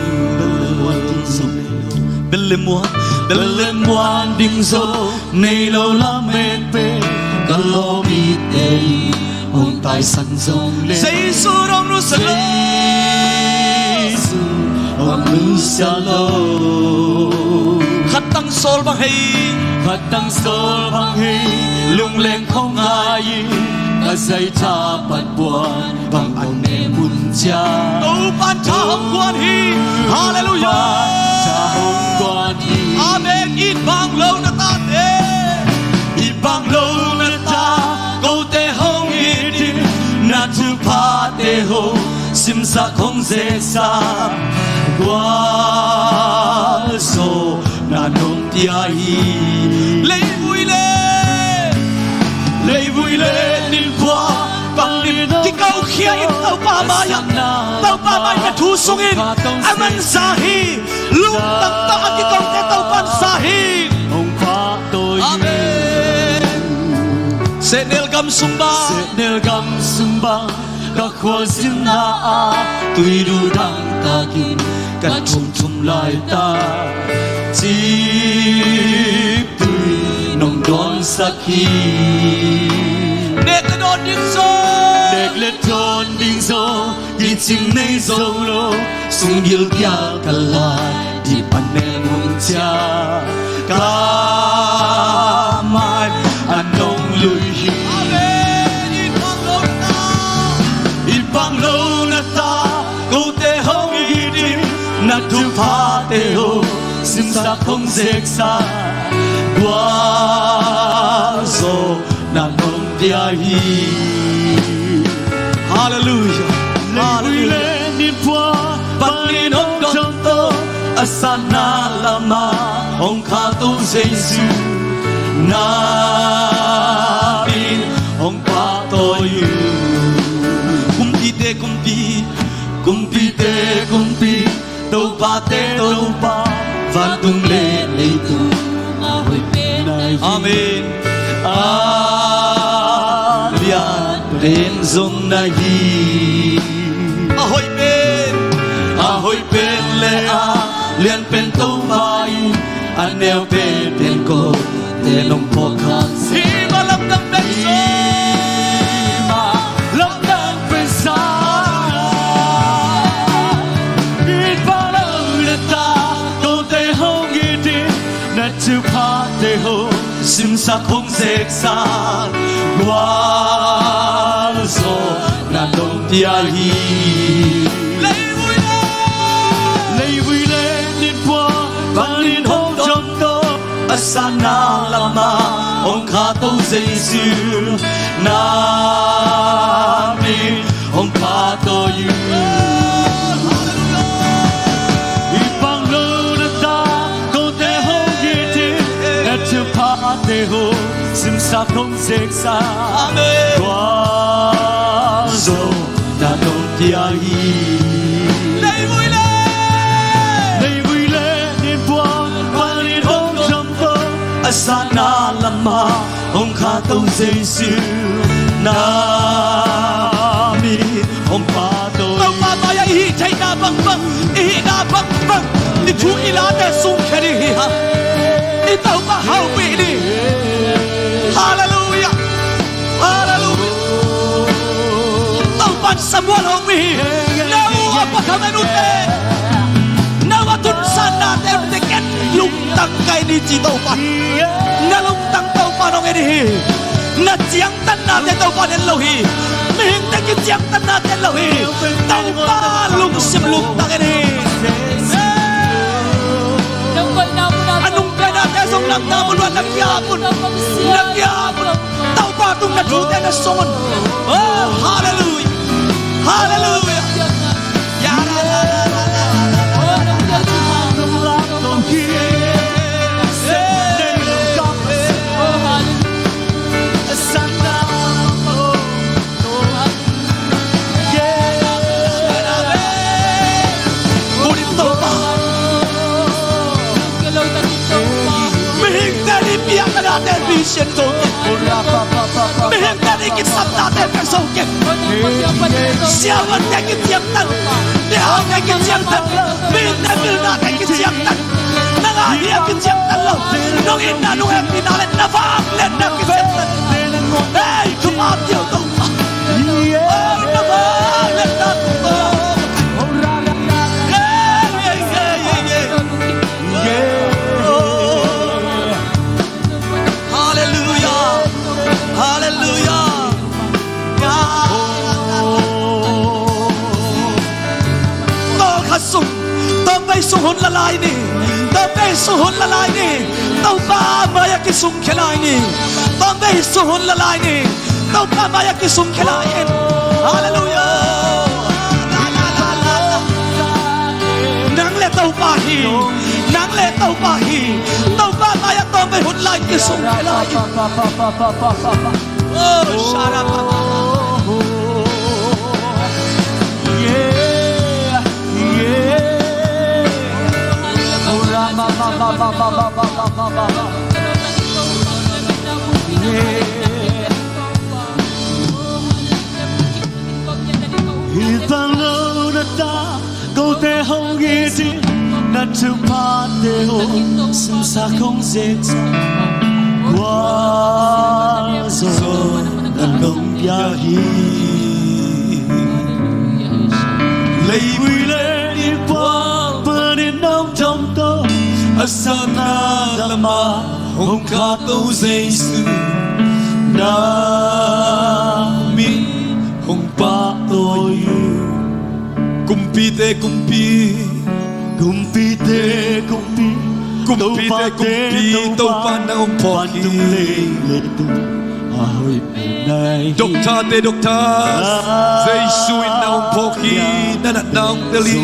Bel le muak. Talent muan ding zong nei lo, lamet pen ka lawm i te, hong taisan zong le Jesu dong nusia lo. Jesu hong nusia lo. Khat tang sawl bang hei, khat tang sawl bang hei, lungleng khong ngai in, ka zai tha pan puan bang a ne mun cia. Topa'n tha hong guan hi. Halleluiah. Tha hong guan hi. Amen. It bang lo na tate, it bang lo na ta, kote hong it in, na thuphate hong simsak hong zeksak, gualzawh na nong pia hi. Leivui le, leivui le ninpua bang in kikokhia in Topa mai-ah, Topa mai-ah thu sungin a man za hi. Lungtang tawh a kikote Topa'n za hi. Amen. Sehnel gam sung bang, sehnel gam sung bang ka khualzinna ah tui duh dang takin ka thumthum laitak, ciptui nong dawnsak hi. Nek le dawn ding zong, nek le dawn ding zong kicing nei zo lo, sunggil gial ka lai, dip a ne mun cia, ka mai a nong lui hi. Amen. It bang lo na ta, it bang lo na ta, kote hong it in, na thuphate hong simsak hong zeksak, gualzawh na nong pia hi. Halleluiah. Leivui le ninpua bang in hong dong to, a sanna lamah hong khahto Jesu, na min hong pahtawi uh. Kumpite kumpi, kumpite kumpi, topate Topa, vantung le leitung a hoih pen na hi. Amen. A lian pen zong na hi. A hoih pen, a hoih pen le a lian pen Topa in a neu pen pen kote nong phawk kha hi. Hih mah lamdang pen zong, hih mah lamdang pen zong, it bang lo na ta, kote hong it in, na thuphate hong simsak hong zeksak, gualzawh na nong pia hi. Leivui le, leivui le ninpua bang in hong dong to, a sanna lamah hong khahto Jesu, na min hong pahtawi uh. It bang lo na ta, kote hong it in, na thuphate hong simsak hong zeksak, amen, gualzawh na nong pia hi. Leivui le, leivui le ninpua bang in hong dong to, a sanna lamah hong khahto Jesu, na min hong pahtawi. Topa mai-ah i hih theihna bangbang, i hihna bangbang, i thu i late sungkhia ding hi hang. I Topa hopih ding. Halleluiah. Halleluiah. Topa'n Samuel hong hopih hi. Na u a pathum en uh teh, na u a tunsan nate uh teh, ken lungtang ka hi, ci Topa. Na lungtang Topa'n hong en hi. Na ciangtan nate Topa'n en lo hi. Mihingte kiciangtan nate en lo hi. Topa lungsim lungtang en hi. A nungzuihnate zong nang na mun uh ah, na ki-ap un, na ki-ap un. Topa tung na thute na sung un. Oh, halleluiah. Halleluiah. Mihingte nih piakna nate vision zo kei. Mihingte nih kisapnate pia zo kei. Siavuante kiciangtan, mihaute kiciangtan, mihingte pilnate kiciangtan. Nang Hi a kiciamtel lo. Nong itna, nong hehpihna le na vangliatna kiciamtel. Hei, thupha pia Topa. Oh, na vangliatna Topa. Hei, hei, hei, hei, hei. Oh. Halleluia. Halleluia. Tawlkhat sung, tawmvei sung hun la lai ni. Tawmvei sung hun la lai ni. Topa mai-ah kisungkhia lai ni. Tawmvei sung hun la lai ni. Topa mai-ah kisungkhia lai in. Halleluia. Nang le Topa hi. Nang le Topa hi. Topa mai-ah tawmvei hun lai kisungkhia lai in. Oh, shara pa pa pa. Yeah, yeah. Yeah. Hi bang lo na ta, kote hong it in, na thuphate hong simsak hong zeksak, gualzawhna nong pia hi. Leivui le innkuan panin nong domto, a satna lamah hong khahto Jesu, na min hong pahtawi uh. Kumpite Kumpi, kumpite Kumpi, kumpite Kumpi, Topa nang hong phawk hi. Doktate dokta, Jesu in nang hong phawk hi. Na natna hong tel hi.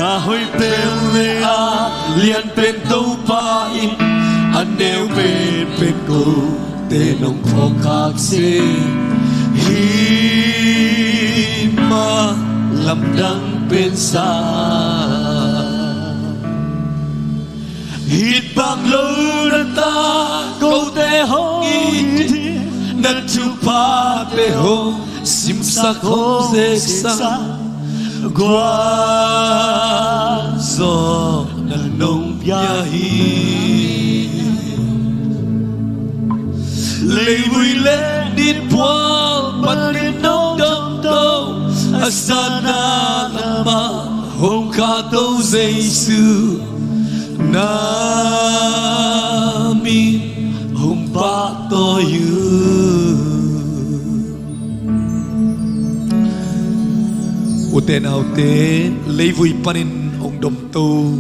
A hoih pen le a lian pen Topa in, a neu pen pen kote nong phawk khak seh. Hih mah lamdang pen sa. Hih bang lo na ta, kote hong it in, na thuphate hong simsak hong zeksak, gualzawhna nong pia hi. Leivui le innkuan panin nong domto, a satna lamah hong khahto Jesu, na min hong pahtawi uh. Ute naute, leivui panin hong domto,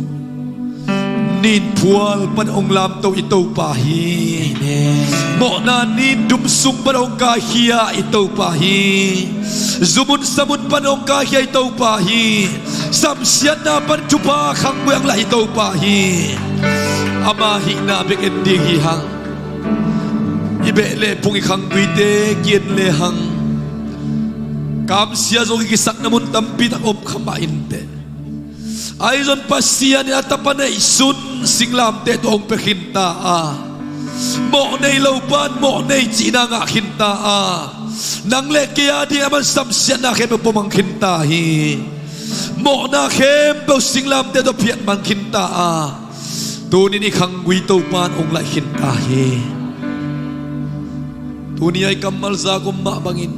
ni in phual pan hong lamto i Topa hi. Amen. Mawhna ni in dum sung pan hong kaikhia i Topa hi. Zumun samun pan hong kaikhia i Topa hi. Samsiatna pan thupha khangbuang lah i Topa hi. Ama hihna bek en ding hi hang. I beh le phung i khangbuite ki-en le hang, kamsia zong i kisakna mun tampi tak om kha mah inteh. Ahi zong Pasian in a tapa neihsun singlamteh tawh hong pia khinta a, mawh nei lo pan mawh nei cihna ngah khinta a, nang le kei a ding a man samsiatna khempeuh pawmang khinta hi. Mawhna khempeuh singlamteh tawh phiatmang khinta a, tuni in i khanggui Topa in hong laih khinta hi. Tuni a i kammal zak om mah bangin,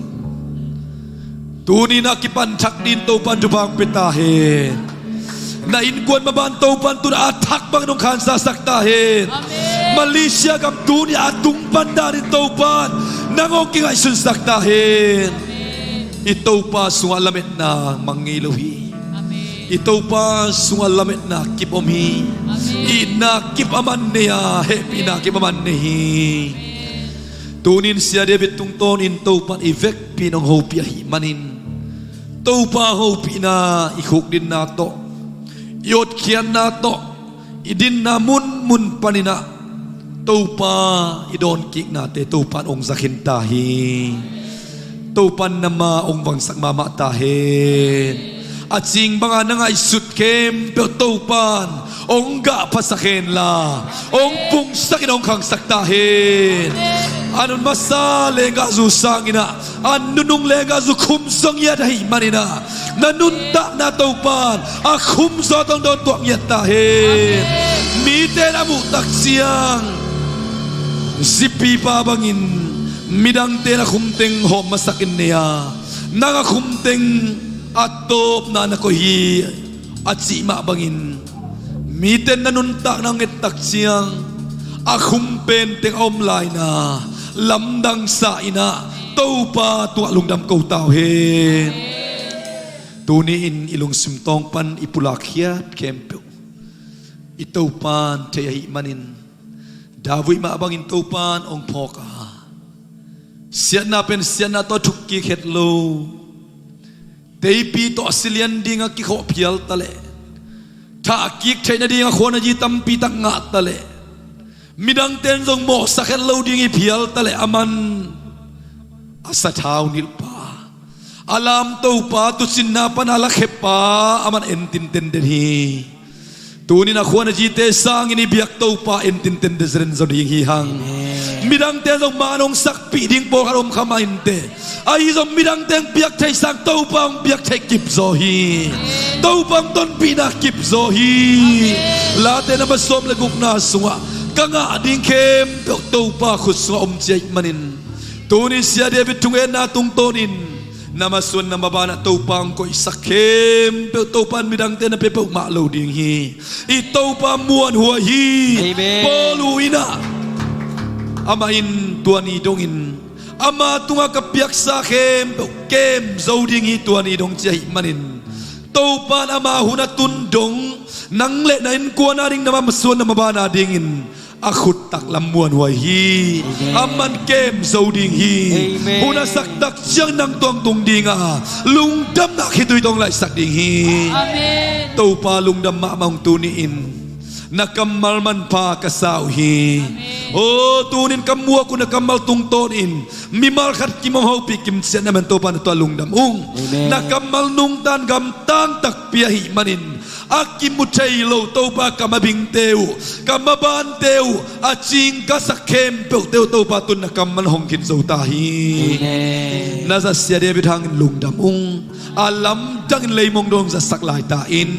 tuni in a kipan thak ding Topa in thupha hong pia ta hen. Na innkuan maban Topa in tuni a thak bangin hong khansasak ta hen. Amen. Malaysia gam tuni a tung pan danin Topa in nang hong kingaihsunsak ta hen. Amen. I Topa sungah lametna mang ngei lo hi. Amen. I Topa sungah lametna kip om hi. Amen. Itna kip a man nei a, hehpihna kip a man nei hi. Amen. Tuni in Sia David tungtawnin Topa in i vekpi in hong hopih ahih manin, Topa hopihna i khukdinna tawh, i hotkhiatna tawh, i dinna munmun panin ah Topa i dawnkiknate Topa in hong za khinta hi. Topa in na ma hong vangsak mahmah ta hen. A cing banga na ngaihsut khempeuh Topa in hong gahphasak hen la, hong pungsak in hong khangsak ta hen. A nun masa lenggahzu sangin ah, a nunung lenggahzu khum zong hiat ahih manin ah, Na nuntakna Topan a khum zaw tawh hong dawn tuak ngiat ta hen. Mite in a muh tak ciang, zipipa bangin midangte in a khum teng hawm masakin nei a, nang a khum teng a tawpna na koih hi, a cih mah bangin, mite in na nuntakna hong et tak ciang, a khum pen teng a om lai-in ah, lamdang sa-in ah, Topa tungah lungdam ko ta uh hen. Tuni-in i lungsim tawng pan i pulak khiat khempeuh i Topan thei ahih manin, David mah bangin Topan hong phawk a, siatna pen siatna tawh thuk kik het lo, teipi tawh a si lian dingah kikhawh phial ta leh, thah kik theih nadingah khuanaji tampi tak ngah ta leh, midangte in zong mawhsak het lo ding hi phial ta leh, aman a sathau nilhpa, a lamtopa, tuucinna pan a lakheppa, aman entin tenden hi. Tuni-in a khuanajite sangin i biak Topa entin tenden zen zaw ding hi hang. Amen. Midangte zong man hong sakpih ding pawlkhat om kha mah inteh, ahi zong midangte hong biak theih sang Topa hong biak theih kip zaw hi. Amen. Topa hong tonpihna kip zaw hi. Amen. Late number sawm le gukna sungah, ka ngah ding khempeuh Topa khut sungah om ci ahih manin, tuni Sia David thungetna tungtawnin, na masuan na mabanah Topa hong koihsak khempeuh Topa in midangte na pia peuhmah lo ding hi. I Topa muanhuai hi. Amen. Paul in ah, amah in tua ni dongin, ama tungah ka piaksa khempeuh kem zo ding hi tua ni dong ci ahih manin, Topa in ama hun a tun dong, nang le na innkuan a ding, na masuan na maban a dingin a khut taklam muanhuai hi. Amen. Aman kem zo ding hi. Amen. Hun a sak tak ciang nang tungah tung ding a, lungdamna khitui tawh hong laihsak ding hi. Amen. Topa lungdam mahmah ung. Tuni-in na kammal manpha ka sa uh hi. Amen. O, tuni-in ka muak uh na kammal tungtawnin mimal khat kim hong hopih kimciat na man Topa na tungah lungdam ung. Amen. Na kammal nungtan gamtang takpi ahih manin, a kimu thei lo Topa kam a bingte uh, kam a bante uh, a cingkasak khempeuhte uh Topa tun na kammal hong khin zo ta hi. Amen. Na zat Sia David hangin lungdam ung. A lamdangin leimong dong zatsak lai ta in.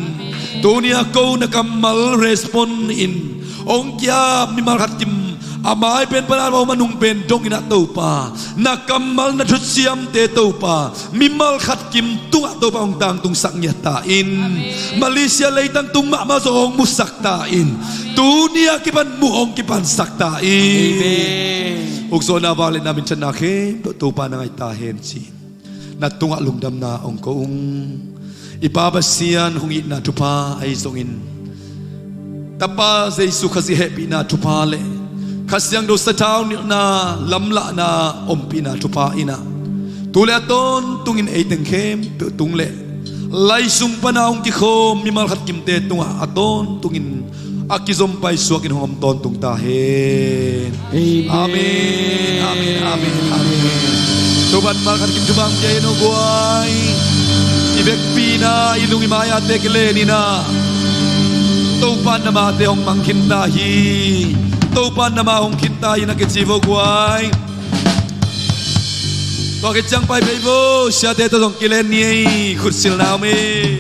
Tuni a ko na kammal respond in hong ki-ap mimal khat kim, a mai pen pan a om a nung pen dongin ah Topa, na kammal na thuciamte Topa mimal khat kim tungah Topa hong tangtungsak ngiat ta in. Amen. Malaysia leitang tung mahmah zong hong musak ta in. Tuni a kipan muh hong kipansak ta in. Amen. Ukzawhna, vangliatna, minthanna khempeuh Topa na ngai ta hen ci. Na tungah lungdamna hong ko ung. I Pa Pasian hong itna thupha ahi zongin, Tapa Jesu Khazih hehpihna thupha le Kha Siangtho sathau nilhna lamlahna ompihna thupha in ah, tu le a tawntungin ei teng khempeuh tung le lai sung pana hong kikhawm mimal khat kimte tungah a tawntungin a kizom paisuakin hong om tawntung ta hen. Amen. Amen. Amen. Amen. Amen. Topan mimal khat kim thupha hong pia hen aw guai. I vekpi-in ah, i lung i mai-ate kilen in ah, Topan na mate hong mang khin ta hi. Topan na ma hong khin ta hi na kici vo guai. Tua khit ciang pai phei vo, siate tawh zong kilen ni ei, khutsilna om ei.